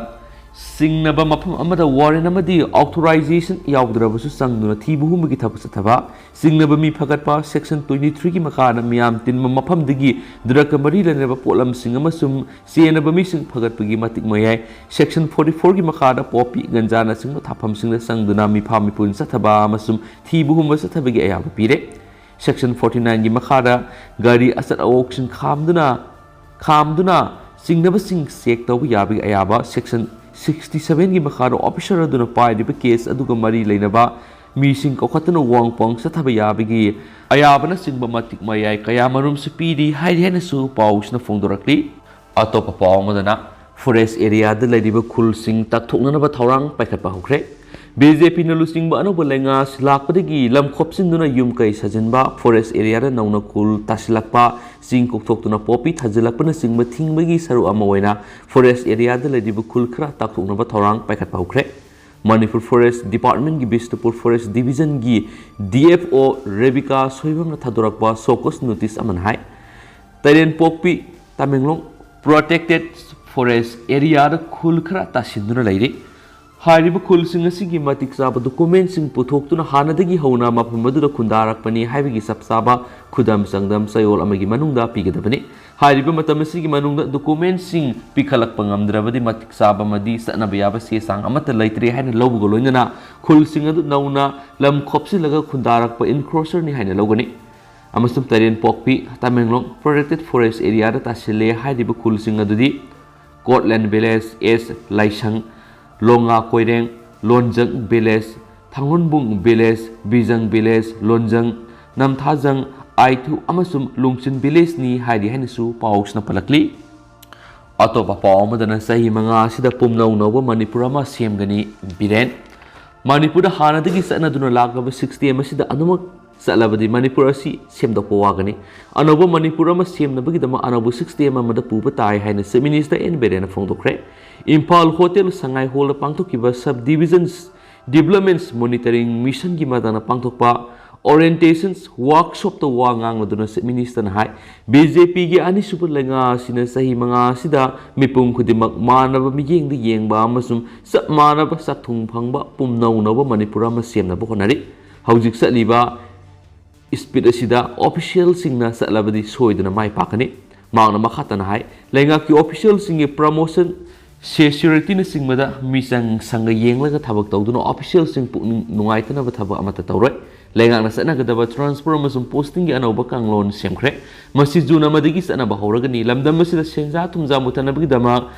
ꯆꯤꯡꯅꯕ ꯃꯐꯝ ꯑꯃꯗ warrant ꯑꯃꯗꯤ authorization ꯌꯥꯎꯗ꯭ꯔꯕꯁꯨ ꯆꯪꯗꯨꯅ ꯊꯤꯕ ꯍꯨꯝꯕꯒꯤ ꯊꯕꯛ ꯆꯠꯊꯕ, ꯆꯤꯡꯅꯕ ꯃꯤ ꯐꯒꯠꯄ section twenty threeꯒꯤ ꯃꯈꯥꯗ ꯃꯤꯌꯥꯝ ꯇꯤꯟꯕ ꯃꯐꯝꯗꯒꯤ drugꯒ ꯃꯔꯤ ꯂꯩꯅꯕ ꯄꯣꯠꯂꯝꯁꯤꯡ ꯑꯃꯁꯨꯡ ꯆꯦꯟꯅꯕ ꯃꯤꯁꯤꯡ ꯐꯒꯠꯄꯒꯤ ꯃꯇꯤꯛ ꯃꯌꯥꯏ section forty fourꯒꯤ ꯃꯈꯥꯗ poppy, ꯒꯟꯖꯥꯅꯆꯤꯡꯕ ꯊꯥꯐꯝꯁꯤꯡꯗ ꯆꯪꯗꯨꯅ ꯃꯤꯐꯥ ꯃꯤꯄꯨꯟ ꯆꯠꯊꯕ ꯑꯃꯁꯨꯡ ꯊꯤꯕ ꯍꯨꯝꯕ ꯆꯠꯊꯕꯒꯤ ꯑꯌꯥꯕ ꯄꯤꯔꯦ꯫ Section forty nineꯒꯤ ꯃꯈꯥꯗ ꯒꯥꯔꯤ ꯑꯆꯠ ꯑꯋꯣꯛꯁꯤꯡ ꯈꯥꯝꯗꯨꯅ ꯈꯥꯝꯗꯨꯅ ꯆꯤꯡꯅꯕꯁꯤꯡ check ꯇꯧꯕ ꯌꯥꯕꯒꯤ ꯑꯌꯥꯕ section sixty sevenꯒꯤ ꯃꯈꯥꯗ officer ꯑꯗꯨꯅ ꯄꯥꯏꯔꯤꯕ case ꯑꯗꯨꯒ ꯃꯔꯤ ꯂꯩꯅꯕ ꯃꯤꯁꯤꯡ ꯀꯧꯈꯠꯇꯨꯅ ꯋꯥꯡ ꯄꯥꯎꯡ ꯆꯠꯊꯕ ꯌꯥꯕꯒꯤ ꯑꯌꯥꯕꯅꯆꯤꯡꯕ ꯃꯇꯤꯛ ꯃꯌꯥꯏ ꯀꯌꯥ ꯃꯔꯨꯝꯁꯨ ꯄꯤꯔꯤ ꯍꯥꯏꯔꯤ ꯍꯥꯏꯅꯁꯨ ꯄꯥꯎꯁꯤꯅ ꯐꯣꯡꯗꯣꯔꯛꯂꯤ꯫ ꯑꯇꯣꯞꯄ ꯄꯥꯎ ꯑꯃꯗꯅ forest areaꯗ ꯂꯩꯔꯤꯕ ꯈꯨꯜꯁꯤꯡ ꯇꯥꯛꯊꯣꯛꯅꯅꯕ ꯊꯧꯔꯥꯡ ꯄꯥꯏꯈꯠꯄ ꯍꯧꯈ꯭ꯔꯦ꯫ BJPꯅ ꯂꯨꯆꯤꯡꯕ ꯑꯅꯧꯕ ꯂꯩꯉꯥꯛ ꯂꯥꯛꯄꯗꯒꯤ ꯂꯝ ꯈꯣꯞꯆꯤꯟꯗꯨꯅ ꯌꯨꯝ ꯀꯩ ꯁꯥꯖꯤꯟꯕ, forest areaꯗ ꯅꯧꯅ ꯈꯨꯜ ꯇꯥꯁꯤꯜꯂꯛꯄ, ꯆꯤꯡ ꯀꯣꯛꯊꯣꯛꯇꯨꯅ poppy ꯊꯥꯖꯤꯜꯂꯛꯄꯅꯆꯤꯡꯕ ꯊꯤꯡꯕꯒꯤ ꯁꯔꯨꯛ ꯑꯃ ꯑꯣꯏꯅ forest areaꯗ ꯂꯩꯔꯤꯕ ꯈꯨꯜ ꯈꯔ ꯇꯥꯛꯊꯣꯛꯅꯕ ꯊꯧꯔꯥꯡ ꯄꯥꯏꯈꯠꯄ ꯍꯧꯈ꯭ꯔꯦ꯫ Manipur Forest Departmentꯀꯤ Bishnupur Forest Divisionꯒꯤ DFO Rebika ꯁꯣꯏꯕꯝꯅ ꯊꯥꯗꯣꯔꯛꯄ show cause notice ꯑꯃꯅ ꯍꯥꯏ, ꯇꯔꯦꯟꯄꯣꯛꯄꯤ, ꯇꯃꯦꯡꯂꯣꯡ Protected Forest areaꯗ ꯈꯨꯜ ꯈꯔ ꯇꯥꯁꯤꯟꯗꯨꯅ ꯂꯩꯔꯤ꯫ ꯍꯥꯏꯔꯤꯕ ꯈꯨꯜꯁꯤꯡ ꯑꯁꯤꯒꯤ ꯃꯇꯤꯛ ꯆꯥꯕ documentꯁꯤꯡ ꯄꯨꯊꯣꯛꯇꯨꯅ ꯍꯥꯟꯅꯗꯒꯤ ꯍꯧꯅ ꯃꯐꯝ ꯑꯗꯨꯗ ꯈꯨꯟꯗꯥꯔꯛꯄꯅꯤ ꯍꯥꯏꯕꯒꯤ ꯆꯞ ꯆꯥꯕ ꯈꯨꯗꯝ ꯆꯥꯡꯗꯝ ꯆꯌꯣꯜ ꯑꯃꯒꯤ ꯃꯅꯨꯡꯗ ꯄꯤꯒꯗꯕꯅꯤ꯫ ꯍꯥꯏꯔꯤꯕ ꯃꯇꯝ ꯑꯁꯤꯒꯤ ꯃꯅꯨꯡꯗ documentꯁꯤꯡ ꯄꯤꯈꯠꯂꯛꯄ ꯉꯝꯗ꯭ꯔꯕꯗꯤ ꯃꯇꯤꯛ ꯆꯥꯕ ꯑꯃꯗꯤ ꯆꯠꯅꯕ ꯌꯥꯕ ꯆꯦ ꯆꯥꯡ ꯑꯃꯠꯇ ꯂꯩꯇ꯭ꯔꯦ ꯍꯥꯏꯅ ꯂꯧꯕꯒ ꯂꯣꯏꯅꯅ ꯈꯨꯜꯁꯤꯡ ꯑꯗꯨ ꯅꯧꯅ ꯂꯝ ꯈꯣꯞꯆꯤꯜꯂꯒ ꯈꯨꯟꯗꯥꯔꯛꯄ encroacherꯅꯤ ꯍꯥꯏꯅ ꯂꯧꯒꯅꯤ꯫ ꯑꯃꯁꯨꯡ ꯇꯔꯦꯟꯄꯣꯛꯄꯤ, ꯇꯃꯦꯡꯂꯣꯡ Protected Forest areaꯗ ꯇꯥꯁꯤꯜꯂꯦ ꯍꯥꯏꯔꯤꯕ ꯈꯨꯜꯁꯤꯡ ꯑꯗꯨꯗꯤ Courtland Village, S ꯂꯥꯏꯁꯪ, ꯂꯣꯡꯉꯥ ꯀꯣꯏꯔꯦꯡ, ꯂꯣꯟꯖꯪ Village, ꯊꯥꯡꯒꯣꯟꯕꯨꯡ Village, ꯕꯤꯖꯪ Village, ꯂꯣꯟꯖꯪ, ꯅꯝꯊꯥꯖꯪ, ꯑꯥꯏꯊꯨ ꯑꯃꯁꯨꯡ ꯂꯨꯡꯆꯤꯟ Villageꯅꯤ ꯍꯥꯏꯔꯤ ꯍꯥꯏꯅꯁꯨ ꯄꯥꯎꯁꯤꯅ ꯄꯜꯂꯛꯂꯤ꯫ ꯑꯇꯣꯞꯄ ꯄꯥꯎ ꯑꯃꯗꯅ ꯆꯍꯤ ꯃꯉꯥ ꯑꯁꯤꯗ ꯄꯨꯝꯅꯧ ꯅꯧꯕ ꯃꯅꯤꯄꯨꯔ ꯑꯃ ꯁꯦꯝꯒꯅꯤ, ꯕꯤꯔꯦꯟ꯫ ꯃꯅꯤꯄꯨꯔꯗ ꯍꯥꯟꯅꯗꯒꯤ ꯆꯠꯅꯗꯨꯅ ꯂꯥꯛꯂꯕ system ꯑꯁꯤꯗ ꯑꯗꯨꯃꯛ ꯆꯠꯂꯕꯗꯤ ꯃꯅꯤꯄꯨꯔ ꯑꯁꯤ ꯁꯦꯝꯗꯣꯛꯄ ꯋꯥꯒꯅꯤ꯫ ꯑꯅꯧꯕ ꯃꯅꯤꯄꯨꯔ ꯑꯃ ꯁꯦꯝꯅꯕꯒꯤꯗꯃꯛ ꯑꯅꯧꯕ system ꯑꯃꯗ ꯄꯨꯕ ꯇꯥꯏ ꯍꯥꯏꯅ Chief Minister ꯑꯦꯟ ꯕꯤꯔꯦꯟꯅ ꯐꯣꯡꯗꯣꯛꯈ꯭ꯔꯦ꯫ ꯏꯝꯐꯥꯜ Hotel Sangai Hallꯗ ꯄꯥꯡꯊꯣꯛꯈꯤꯕ Sub Divisions Developments Monitoring Missionꯒꯤ ꯃꯇꯥꯡꯗ ꯄꯥꯡꯊꯣꯛꯄ Orientations Workshopꯇ ꯋꯥ ꯉꯥꯡꯂꯗꯨꯅ Chief Ministerꯅ ꯍꯥꯏ, ꯕꯤ ꯖꯦ ꯄꯤꯒꯤ ꯑꯅꯤꯁꯨꯕ ꯂꯩꯉꯥꯛ ꯑꯁꯤꯅ ꯆꯍꯤ ꯃꯉꯥ ꯑꯁꯤꯗ ꯃꯤꯄꯨꯝ ꯈꯨꯗꯤꯡꯃꯛ ꯃꯥꯟꯅꯕ ꯃꯤꯠꯌꯦꯡꯗ ꯌꯦꯡꯕ ꯑꯃꯁꯨꯡ ꯆꯞ ꯃꯥꯟꯅꯕ ꯆꯥꯛꯊꯨꯡ ꯐꯪꯕ ꯄꯨꯝꯅꯧꯅꯧꯕ ꯃꯅꯤꯄꯨꯔ ꯑꯃ ꯁꯦꯝꯅꯕ ꯍꯣꯠꯅꯔꯤ꯫ ꯍꯧꯖꯤꯛ ꯆꯠꯂꯤꯕ speed ꯑꯁꯤꯗ officialꯁꯤꯡꯅ ꯆꯠꯂꯕꯗꯤ ꯁꯣꯏꯗꯅ ꯃꯥꯏ ꯄꯥꯛꯀꯅꯤ꯫ ꯃꯍꯥꯛꯅ ꯃꯈꯥ ꯇꯥꯅ ꯍꯥꯏ, ꯂꯩꯉꯥꯛꯀꯤ officialꯁꯤꯡꯒꯤ promotion, securityꯅꯆꯤꯡꯕꯗ ꯃꯤꯆꯪ ꯁꯪꯒ ꯌꯦꯡꯂꯒ ꯊꯕꯛ ꯇꯧꯗꯨꯅ officialꯁꯤꯡ ꯄꯨꯛꯅꯤꯡ ꯅꯨꯡꯉꯥꯏꯇꯅꯕ ꯊꯕꯛ ꯑꯃꯠꯇ ꯇꯧꯔꯣꯏ꯫ ꯂꯩꯉꯥꯛꯅ ꯆꯠꯅꯒꯗꯕ transfer ꯑꯃꯁꯨꯡ postingꯒꯤ ꯑꯅꯧꯕ ꯀꯥꯡꯂꯣꯟ ꯁꯦꯝꯈ꯭ꯔꯦ꯫ ꯃꯁꯤ June ꯑꯃꯗꯒꯤ ꯆꯠꯅꯕ ꯍꯧꯔꯒꯅꯤ꯫ ꯂꯝꯗꯝ ꯑꯁꯤꯗ ꯁꯦꯟꯖꯥ ꯊꯨꯝꯖꯥ ꯃꯨꯠꯊꯅꯕꯒꯤꯗꯃꯛ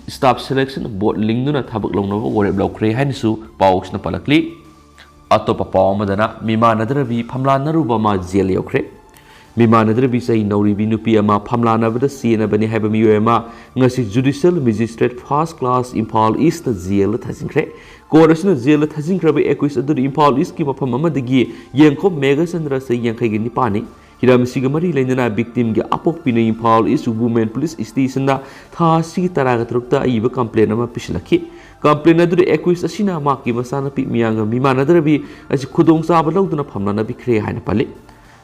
staff selection board ꯂꯤꯡꯗꯨꯅ ꯊꯕꯛ ꯂꯧꯅꯕ ꯋꯥꯔꯦꯞ ꯂꯧꯈ꯭ꯔꯦ ꯍꯥꯏꯅꯁꯨ ꯄꯥꯎꯁꯤꯅ ꯄꯜꯂꯛꯂꯤ꯫ ꯑꯇꯣꯞꯄ ꯄꯥꯎ ꯑꯃꯗꯅ, ꯃꯤꯃꯥꯟꯅꯗ꯭ꯔꯕꯤ ꯐꯝꯂꯥꯟꯅꯔꯨꯕ ꯑꯃ ꯖꯦꯜ ꯌꯧꯈ꯭ꯔꯦ꯫ ꯃꯤꯃꯥꯟꯅꯗ꯭ꯔꯕꯤ ꯆꯍꯤ ꯅꯧꯔꯤꯕꯤ ꯅꯨꯄꯤ ꯑꯃ ꯐꯝꯂꯥꯟꯅꯕꯗ ꯆꯦꯟꯅꯕꯅꯤ ꯍꯥꯏꯕ ꯃꯤꯑꯣꯏ ꯑꯃ ꯉꯁꯤ Judicial Magistrate First Class Imphal east ꯖꯦꯜꯗ ꯊꯥꯖꯤꯟꯈ꯭ꯔꯦ꯫ ꯀꯣꯔꯠ ꯑꯁꯤꯅ ꯖꯦꯜꯗ ꯊꯥꯖꯤꯟꯈ꯭ꯔꯕ accused ꯑꯗꯨꯗ ꯏꯝꯐꯥꯜ ꯏꯁꯀꯤ ꯃꯐꯝ ꯑꯃꯗꯒꯤ ꯌꯦꯡꯈꯣꯝ ꯃꯦꯘꯆꯟꯗ꯭ꯔ, ꯆꯍꯤ ꯌꯥꯡꯈꯩꯒ ꯅꯤꯄꯥꯟꯅꯤ꯫ ꯍꯤꯔꯝ ꯑꯁꯤꯒ ꯃꯔꯤ ꯂꯩꯅꯅ victimꯒꯤ ꯑꯄꯣꯛꯄꯤꯅ ꯏꯝꯐꯥꯜ ꯏꯁ Women Police Stationꯗ ꯊꯥ ꯑꯁꯤꯒꯤ ꯇꯔꯥꯒ ꯇꯔꯨꯛꯇ ꯑꯏꯕ complaint ꯑꯃ ꯄꯤꯁꯤꯜꯂꯛꯈꯤ꯫ Complaint ꯑꯗꯨꯗ accused ꯑꯁꯤꯅ ꯃꯍꯥꯛꯀꯤ ꯃꯆꯥꯅꯨꯄꯤ ꯃꯤꯌꯥꯡꯒ ꯃꯤꯃꯥꯟꯅꯗ꯭ꯔꯕꯤ ꯑꯁꯤ ꯈꯨꯗꯣꯡꯆꯥꯕ ꯂꯧꯗꯨꯅ ꯐꯝꯂꯥꯟꯅꯕꯤꯈ꯭ꯔꯦ ꯍꯥꯏꯅ ꯄꯜꯂꯤ꯫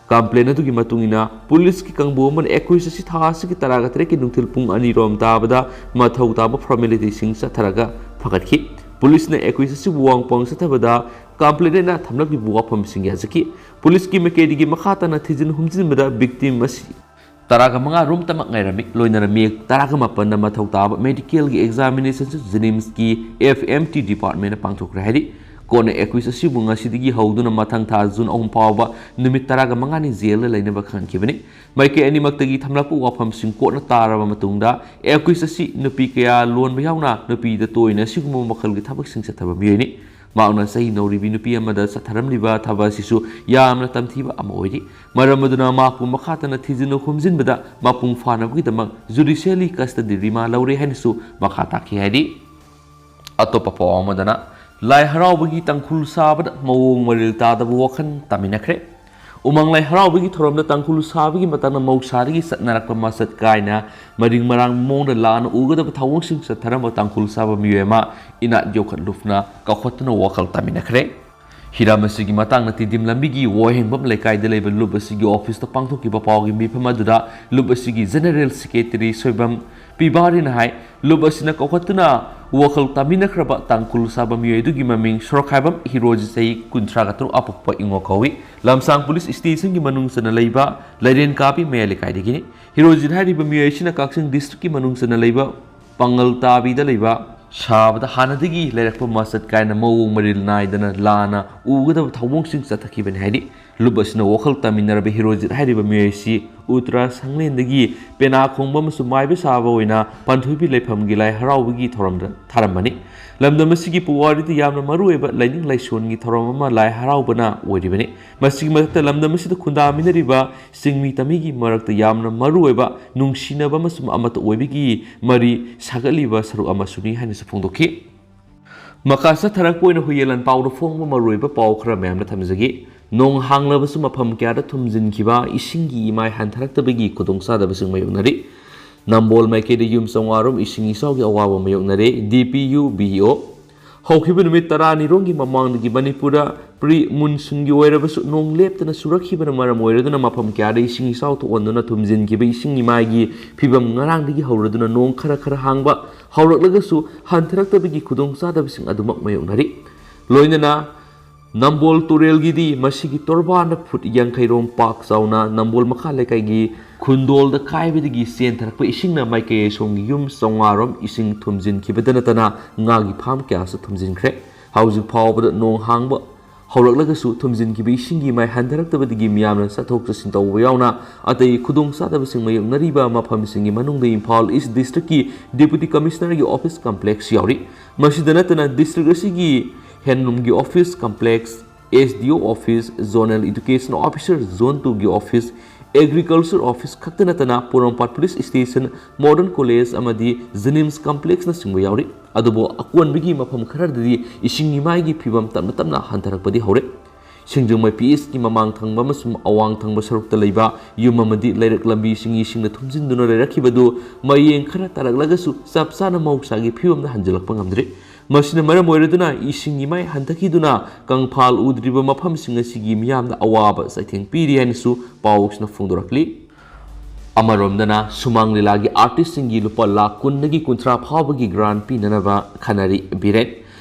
Complaint ꯑꯗꯨꯒꯤ ꯃꯇꯨꯡ ꯏꯟꯅ, ꯄꯨꯂꯤꯁꯀꯤ ꯀꯥꯡꯕꯨ ꯑꯃꯅ accused ꯑꯁꯤ ꯊꯥ ꯑꯁꯤꯒꯤ ꯇꯔꯥꯒ ꯇꯔꯦꯠꯀꯤ ꯅꯨꯡꯊꯤꯜ ꯄꯨꯡ ꯑꯅꯤ ꯔꯣꯝ ꯇꯥꯕꯗ ꯃꯊꯧ ꯇꯥꯕ formalityꯁꯤꯡ ꯆꯠꯊꯔꯒ ꯐꯒꯠꯈꯤ꯫ ꯄꯨꯂꯤꯁꯅ accused ꯑꯁꯤꯕꯨ ꯋꯥꯡꯄꯣꯡ ꯆꯠꯊꯕꯗ complainantꯅ ꯊꯝꯂꯛꯂꯤꯕ ꯋꯥꯐꯝꯁꯤꯡ ꯌꯥꯖꯈꯤ꯫ ꯄꯨꯂꯤꯁꯀꯤ ꯃꯥꯏꯀꯩꯗꯒꯤ ꯃꯈꯥ ꯇꯥꯅ ꯊꯤꯖꯤꯟ ꯍꯨꯝꯖꯤꯟꯕꯗ victim ꯑꯁꯤ ꯇꯔꯥꯒ ꯃꯉꯥ ꯔꯣꯝꯇꯃꯛ ꯉꯥꯏꯔꯝꯃꯤ꯫ ꯂꯣꯏꯅꯅ May ꯇꯔꯥꯒ ꯃꯥꯄꯟꯗ ꯃꯊꯧ ꯇꯥꯕ medicalꯒꯤ examinationꯁꯨ JNIMSꯀꯤ F M T departmentꯅ ꯄꯥꯡꯊꯣꯛꯈ꯭ꯔꯦ ꯍꯥꯏꯔꯤ꯫ ꯀꯣꯔꯠꯅ accused ꯑꯁꯤꯕꯨ ꯉꯁꯤꯗꯒꯤ ꯍꯧꯗꯨꯅ ꯃꯊꯪ ꯊꯥ June ꯑꯍꯨꯝ ꯐꯥꯎꯕ ꯅꯨꯃꯤꯠ ꯇꯔꯥꯒ ꯃꯉꯥꯅꯤ ꯖꯦꯜꯗ ꯂꯩꯅꯕ ꯈꯪꯍꯟꯈꯤꯕꯅꯤ꯫ ꯃꯥꯏꯀꯩ ꯑꯅꯤꯃꯛꯇꯒꯤ ꯊꯝꯂꯛꯄ ꯋꯥꯐꯝꯁꯤꯡ ꯀꯣꯔꯠꯅ ꯇꯥꯔꯕ ꯃꯇꯨꯡꯗ, accused ꯑꯁꯤ ꯅꯨꯄꯤ ꯀꯌꯥ ꯂꯣꯟꯕ ꯌꯥꯎꯅ ꯅꯨꯄꯤꯗ ꯇꯣꯏꯅ ꯑꯁꯤꯒꯨꯝꯕ ꯃꯈꯜꯒꯤ ꯊꯕꯛꯁꯤꯡ ꯆꯠꯊꯕ ꯃꯤꯑꯣꯏꯅꯤ꯫ ꯃꯍꯥꯛꯅ ꯆꯍꯤ ꯅꯧꯔꯤꯕꯤ ꯅꯨꯄꯤ ꯑꯃꯗ ꯆꯠꯊꯔꯝꯂꯤꯕ ꯊꯕꯛ ꯑꯁꯤꯁꯨ ꯌꯥꯝꯅ ꯇꯝꯊꯤꯕ ꯑꯃ ꯑꯣꯏꯔꯤ꯫ ꯃꯔꯝ ꯑꯗꯨꯅ ꯃꯍꯥꯛꯄꯨ ꯃꯈꯥ ꯇꯥꯅ ꯊꯤꯖꯤꯟ ꯍꯨꯝꯖꯤꯟꯕꯗ ꯃꯄꯨꯡ ꯐꯥꯅꯕꯒꯤꯗꯃꯛ judicially custody remand ꯂꯧꯔꯦ ꯍꯥꯏꯅꯁꯨ ꯃꯈꯥ ꯇꯥꯈꯤ ꯍꯥꯏꯔꯤ꯫ ꯑꯇꯣꯞꯄ ꯄꯥꯎ ꯑꯃꯗꯅ, ꯂꯥꯏ ꯍꯔꯥꯎꯕꯒꯤ ꯇꯥꯡꯈꯨꯜ ꯁꯥꯕꯗ ꯃꯑꯣꯡ ꯃꯔꯤꯜ ꯇꯥꯗꯕ ꯋꯥꯈꯜ ꯇꯥꯃꯤꯟꯅꯈ꯭ꯔꯦ꯫ ꯎꯃꯪ ꯂꯥꯏ ꯍꯔꯥꯎꯕꯒꯤ ꯊꯧꯔꯝꯗ ꯇꯥꯡꯈꯨꯜ ꯁꯥꯕꯒꯤ ꯃꯇꯥꯡꯗ ꯃꯍꯧꯁꯥꯗꯒꯤ ꯆꯠꯅꯔꯛꯄ ꯃꯁꯛ ꯀꯥꯏꯅ ꯃꯔꯤꯡ ꯃꯔꯥꯡ ꯃꯑꯣꯡꯗ ꯂꯥꯟꯅ ꯎꯒꯗꯕ ꯊꯧꯑꯣꯡꯁꯤꯡ ꯆꯠꯊꯔꯝꯕ ꯇꯥꯡꯈꯨꯜ ꯁꯥꯕ ꯃꯤꯑꯣꯏ ꯑꯃ ꯏꯅꯥꯠ ꯌꯣꯛꯈꯠꯂꯨꯞꯅ ꯀꯥꯎꯈꯠꯇꯨꯅ ꯋꯥꯈꯜ ꯇꯥꯃꯤꯟꯅꯈ꯭ꯔꯦ꯫ ꯍꯤꯔꯝ ꯑꯁꯤꯒꯤ ꯃꯇꯥꯡꯗ ꯇꯤꯗꯤꯝ ꯂꯝꯕꯤꯒꯤ ꯋꯥꯍꯦꯡꯕꯝ ꯂꯩꯀꯥꯏꯗ ꯂꯩꯕ ꯂꯨꯞ ꯑꯁꯤꯒꯤ ꯑꯣꯐꯤꯁꯇ ꯄꯥꯡꯊꯣꯛꯈꯤꯕ ꯄꯥꯎꯒꯤ ꯃꯤꯐꯝ ꯑꯗꯨꯗ ꯂꯨꯞ ꯑꯁꯤꯒꯤ ꯖꯦꯅꯔꯦꯜ ꯁꯦꯀ꯭ꯔꯦꯇꯔꯤ ꯁꯣꯏꯕꯝ ꯄꯤꯕꯥꯔꯤꯅ ꯍꯥꯏ, ꯂꯨꯞ ꯑꯁꯤꯅ ꯀꯧꯈꯠꯇꯨꯅ ꯋꯥꯈꯜ ꯇꯥꯃꯤꯟꯅꯈ꯭ꯔꯕ ꯇꯥꯡꯈꯨꯜ ꯁꯥꯕ ꯃꯤꯑꯣꯏ ꯑꯗꯨꯒꯤ ꯃꯃꯤꯡ ꯁꯣꯔꯣꯛꯈꯥꯏꯕꯝ ꯍꯤꯔꯣꯖꯤ, ꯆꯍꯤ ꯀꯨꯟꯊ꯭ꯔꯥ ꯇꯔꯨꯛ, ꯑꯄꯣꯛꯄ ꯏꯉꯣ ꯀꯧꯏ꯫ ꯂꯝꯁꯥꯡ ꯄꯨꯂꯤꯁ ꯁ꯭ꯇꯦꯁꯟꯒꯤ ꯃꯅꯨꯡ ꯆꯟꯅ ꯂꯩꯕ ꯂꯩꯔꯦꯟ ꯀꯥꯕꯤ ꯃꯌꯥꯏ ꯂꯩꯀꯥꯏꯗꯒꯤꯅꯤ꯫ ꯍꯤꯔꯣꯖꯤꯠ ꯍꯥꯏꯔꯤꯕ ꯃꯤꯑꯣꯏ ꯑꯁꯤꯅ ꯀꯛꯆꯤꯡ ꯗꯤꯁꯇ꯭ꯔꯤꯛꯀꯤ ꯃꯅꯨꯡ ꯆꯟꯅ ꯂꯩꯕ ꯄꯥꯡꯒꯜ ꯇꯥꯕꯤꯗ ꯂꯩꯕ ꯁꯥꯕꯗ ꯍꯥꯟꯅꯗꯒꯤ ꯂꯩꯔꯛꯄ ꯃꯆꯠ ꯀꯥꯏꯅ ꯃꯑꯣꯡ ꯃꯔꯤꯜ ꯅꯥꯏꯗꯅ ꯂꯥꯟꯅ ꯎꯒꯗꯕ ꯊꯧꯑꯣꯡꯁꯤꯡ ꯆꯠꯊꯈꯤꯕꯅꯤ ꯍꯥꯏꯔꯤ꯫ ꯂꯨꯞ ꯑꯁꯤꯅ ꯋꯥꯈꯜ ꯇꯥꯃꯤꯟꯅꯔꯕ ꯍꯤꯔꯣꯖꯤꯠ ꯍꯥꯏꯔꯤꯕ ꯃꯤꯑꯣꯏ ꯑꯁꯤ ꯎꯇ꯭ꯔꯥ ꯁꯪꯂꯦꯟꯗꯒꯤ ꯄꯦꯅꯥ ꯈꯣꯡꯕ ꯑꯃꯁꯨꯡ ꯃꯥꯏꯕ ꯁꯥꯕ ꯑꯣꯏꯅ ꯄꯥꯟꯊꯣꯏꯕꯤ ꯂꯩꯐꯝꯒꯤ ꯂꯥꯏ ꯍꯔꯥꯎꯕꯒꯤ ꯊꯧꯔꯝꯗ ꯊꯥꯔꯝꯕꯅꯤ꯫ ꯂꯝꯗꯝ ꯑꯁꯤꯒꯤ ꯄꯨꯋꯥꯔꯤꯗ ꯌꯥꯝꯅ ꯃꯔꯨꯑꯣꯏꯕ ꯂꯥꯏꯅꯤꯡ ꯂꯥꯏꯁꯣꯟꯒꯤ ꯊꯧꯔꯝ ꯑꯃ ꯂꯥꯏ ꯍꯔꯥꯎꯕꯅ ꯑꯣꯏꯔꯤꯕꯅꯤ꯫ ꯃꯁꯤꯒꯤ ꯃꯊꯛꯇ ꯂꯝꯗꯝ ꯑꯁꯤꯗ ꯈꯨꯟꯗꯥꯃꯤꯟꯅꯔꯤꯕ ꯆꯤꯡꯃꯤ ꯇꯝꯃꯤꯒꯤ ꯃꯔꯛꯇ ꯌꯥꯝꯅ ꯃꯔꯨꯑꯣꯏꯕ ꯅꯨꯡꯁꯤꯅꯕ ꯑꯃꯁꯨꯡ ꯑꯃꯠꯇ ꯑꯣꯏꯕꯒꯤ ꯃꯔꯤ ꯁꯥꯒꯠꯂꯤꯕ ꯁꯔꯨꯛ ꯑꯃꯁꯨꯅꯤ ꯍꯥꯏꯅꯁꯨ ꯐꯣꯡꯗꯣꯛꯈꯤ꯫ ꯃꯈꯥ ꯆꯠꯊꯔꯛꯄ ꯑꯣꯏꯅ ꯍꯨꯏꯌꯦꯟ ꯂꯥꯟꯄꯥꯎꯗ ꯐꯣꯡꯕ ꯃꯔꯨꯑꯣꯏꯕ ꯄꯥꯎ ꯈꯔ ꯃꯌꯥꯝꯅ ꯊꯝꯖꯒꯦ꯫ ꯅꯣꯡ ꯍꯥꯡꯂꯕꯁꯨ ꯃꯐꯝ ꯀꯌꯥꯗ ꯊꯨꯝꯖꯤꯟꯈꯤꯕ ꯏꯁꯤꯡꯒꯤ ꯏꯃꯥꯏ ꯍꯟꯊꯔꯛꯇꯕꯒꯤ ꯈꯨꯗꯣꯡꯆꯥꯗꯕꯁꯤꯡ ꯃꯥꯌꯣꯛꯅꯔꯤ꯫ ꯅꯝꯕꯣꯜ ꯃꯥꯏꯀꯩꯗ ꯌꯨꯝ ꯆꯥꯝꯃꯉꯥ ꯔꯣꯝ ꯏꯁꯤꯡ ꯏꯆꯥꯎꯒꯤ ꯑꯋꯥꯕ ꯃꯥꯌꯣꯛꯅꯔꯦ, ꯗꯤ ꯄꯤ ꯌꯨ ꯕꯤ ꯏ ꯑꯣ꯫ ꯍꯧꯈꯤꯕ ꯅꯨꯃꯤꯠ ꯇꯔꯥꯅꯤ ꯔꯣꯝꯒꯤ ꯃꯃꯥꯡꯗꯒꯤ ꯃꯅꯤꯄꯨꯔꯗ ꯄ꯭ꯔꯤ ꯃꯨꯟꯁꯨꯟꯒꯤ ꯑꯣꯏꯔꯕꯁꯨ ꯅꯣꯡ ꯂꯦꯞꯇꯅ ꯆꯨꯔꯛꯈꯤꯕꯅ ꯃꯔꯝ ꯑꯣꯏꯔꯗꯨꯅ ꯃꯐꯝ ꯀꯌꯥꯗ ꯏꯁꯤꯡ ꯏꯆꯥꯎ ꯊꯣꯛꯍꯟꯗꯨꯅ ꯊꯨꯝꯖꯤꯟꯈꯤꯕ ꯏꯁꯤꯡ ꯏꯃꯥꯏꯒꯤ ꯐꯤꯕꯝ ꯉꯔꯥꯡꯗꯒꯤ ꯍꯧꯔꯗꯨꯅ ꯅꯣꯡ ꯈꯔ ꯈꯔ ꯍꯥꯡꯕ ꯍꯧꯔꯛꯂꯒꯁꯨ ꯍꯟꯊꯔꯛꯇꯕꯒꯤ ꯈꯨꯗꯣꯡꯆꯥꯗꯕꯁꯤꯡ ꯑꯗꯨꯃꯛ ꯃꯥꯌꯣꯛꯅꯔꯤ꯫ ꯂꯣꯏꯅꯅ ꯅꯝꯕꯣꯜ ꯇꯨꯔꯦꯜꯒꯤꯗꯤ ꯃꯁꯤꯒꯤ ꯇꯣꯔꯕꯥꯟꯗ ꯐꯨꯠ ꯌꯥꯡꯈꯩ ꯔꯣꯝ ꯄꯥꯛ ꯆꯥꯎꯅ ꯅꯝꯕꯣꯜ ꯃꯈꯥ ꯂꯩꯀꯥꯏꯒꯤ ꯈꯨꯟꯗꯣꯜꯗ ꯀꯥꯏꯕꯗꯒꯤ ꯆꯦꯟꯊꯔꯛꯄ ꯏꯁꯤꯡꯅ ꯃꯥꯏꯀꯩ ꯑꯁꯣꯝꯒꯤ ꯌꯨꯝ ꯆꯥꯝꯃꯉꯥ ꯔꯣꯝ ꯏꯁꯤꯡ ꯊꯨꯝꯖꯤꯟꯈꯤꯕꯗ ꯅꯠꯇꯅ ꯉꯥꯒꯤ ꯐꯥꯝ ꯀꯌꯥꯁꯨ ꯊꯨꯝꯖꯤꯟꯈ꯭ꯔꯦ꯫ ꯍꯧꯖꯤꯛ ꯐꯥꯎꯕꯗ ꯅꯣꯡ ꯍꯥꯡꯕ ꯍꯧꯔꯛꯂꯒꯁꯨ ꯊꯨꯝꯖꯤꯟꯈꯤꯕ ꯏꯁꯤꯡꯒꯤ ꯃꯥꯏ ꯍꯟꯊꯔꯛꯇꯕꯗꯒꯤ ꯃꯤꯌꯥꯝꯅ ꯆꯠꯊꯣꯛ ꯆꯠꯁꯤꯟ ꯇꯧꯕ ꯌꯥꯎꯅ ꯑꯇꯩ ꯈꯨꯗꯣꯡꯆꯥꯗꯕꯁꯤꯡ ꯃꯥꯌꯣꯛꯅꯔꯤꯕ ꯃꯐꯝꯁꯤꯡꯒꯤ ꯃꯅꯨꯡꯗ ꯏꯝꯐꯥꯜ ꯏꯁ ꯗꯤꯁꯇ꯭ꯔꯤꯛꯀꯤ ꯗꯤꯄꯨꯇꯤ ꯀꯃꯤꯁꯅꯔꯒꯤ ꯑꯣꯐꯤꯁ ꯀꯝꯄ꯭ꯂꯦꯛꯁ ꯌꯥꯎꯔꯤ꯫ ꯃꯁꯤꯗ ꯅꯠꯇꯅ ꯗꯤꯁꯇ꯭ꯔꯤꯛ ꯑꯁꯤꯒꯤ ꯍꯦꯟꯂꯨꯝꯒꯤ office complex, S D O office, zonal education officer zone ꯇꯨꯒꯤ ꯑꯣꯐꯤꯁ, ꯑꯦꯒ꯭ꯔꯤꯀꯜꯆꯔ ꯑꯣꯐꯤꯁ ꯈꯛꯇ ꯅꯠꯇꯅ ꯄꯣꯔꯣꯝꯄꯥꯠ ꯄꯨꯂꯤꯁ ꯁ꯭ꯇꯦꯁꯟ, ꯃꯣꯗꯔꯟ ꯀꯣꯂꯦꯖ ꯑꯃꯗꯤ ꯖꯦꯅꯤꯝꯁ ꯀꯝꯄ꯭ꯂꯦꯛꯁꯅꯆꯤꯡꯕ ꯌꯥꯎꯔꯤ꯫ ꯑꯗꯨꯕꯨ ꯑꯀꯣꯟꯕꯒꯤ ꯃꯐꯝ ꯈꯔꯗꯗꯤ ꯏꯁꯤꯡ ꯏꯃꯥꯏꯒꯤ ꯐꯤꯕꯝ ꯇꯞꯅ ꯇꯞꯅ ꯍꯟꯊꯔꯛꯄꯗꯤ ꯍꯧꯔꯦ꯫ ꯁꯤꯡꯖꯃꯩ ꯄꯤ ꯑꯦꯁꯀꯤ ꯃꯃꯥꯡ ꯊꯪꯕ ꯑꯃꯁꯨꯡ ꯑꯋꯥꯡ ꯊꯪꯕ ꯁꯔꯨꯛꯇ ꯂꯩꯕ ꯌꯨꯝ ꯑꯃꯗꯤ ꯂꯩꯔꯛ ꯂꯝꯕꯤꯁꯤꯡ ꯏꯁꯤꯡꯅ ꯊꯨꯝꯖꯤꯟꯗꯨꯅ ꯂꯩꯔꯛꯈꯤꯕꯗꯨ ꯃꯌꯦꯡ ꯈꯔ ꯇꯥꯔꯛꯂꯒꯁꯨ ꯆꯞ ꯆꯥꯅ ꯃꯍꯧꯁꯥꯒꯤ ꯐꯤꯕꯝꯗ ꯍꯟꯖꯤꯜꯂꯛꯄ ꯉꯝꯗ꯭ꯔꯤ꯫ ꯃꯁꯤꯅ ꯃꯔꯝ ꯑꯣꯏꯔꯗꯨꯅ ꯏꯁꯤꯡꯒꯤ ꯃꯥꯏ ꯍꯟꯊꯈꯤꯗꯨꯅ ꯀꯪꯐꯥꯜ ꯎꯗ꯭ꯔꯤꯕ ꯃꯐꯝꯁꯤꯡ ꯑꯁꯤꯒꯤ ꯃꯤꯌꯥꯝꯗ ꯑꯋꯥꯕ ꯆꯩꯊꯦꯡ ꯄꯤꯔꯤ ꯍꯥꯏꯅꯁꯨ ꯄꯥꯎꯁꯤꯅ ꯐꯣꯡꯗꯣꯔꯛꯂꯤ꯫ ꯑꯃꯔꯣꯝꯗꯅ ꯁꯨꯃꯥꯡ ꯂꯤꯂꯥꯒꯤ ꯑꯥꯔꯇꯤꯁꯁꯤꯡꯒꯤ ꯂꯨꯄꯥ ꯂꯥꯈ ꯀꯨꯟꯗꯒꯤ ꯀꯨꯟꯊ꯭ꯔꯥ ꯐꯥꯎꯕꯒꯤ ꯒ꯭ꯔꯥꯟ ꯄꯤꯅꯅꯕ ꯈꯟꯅꯔꯤ꯫ ꯕꯤꯔꯦꯟ꯫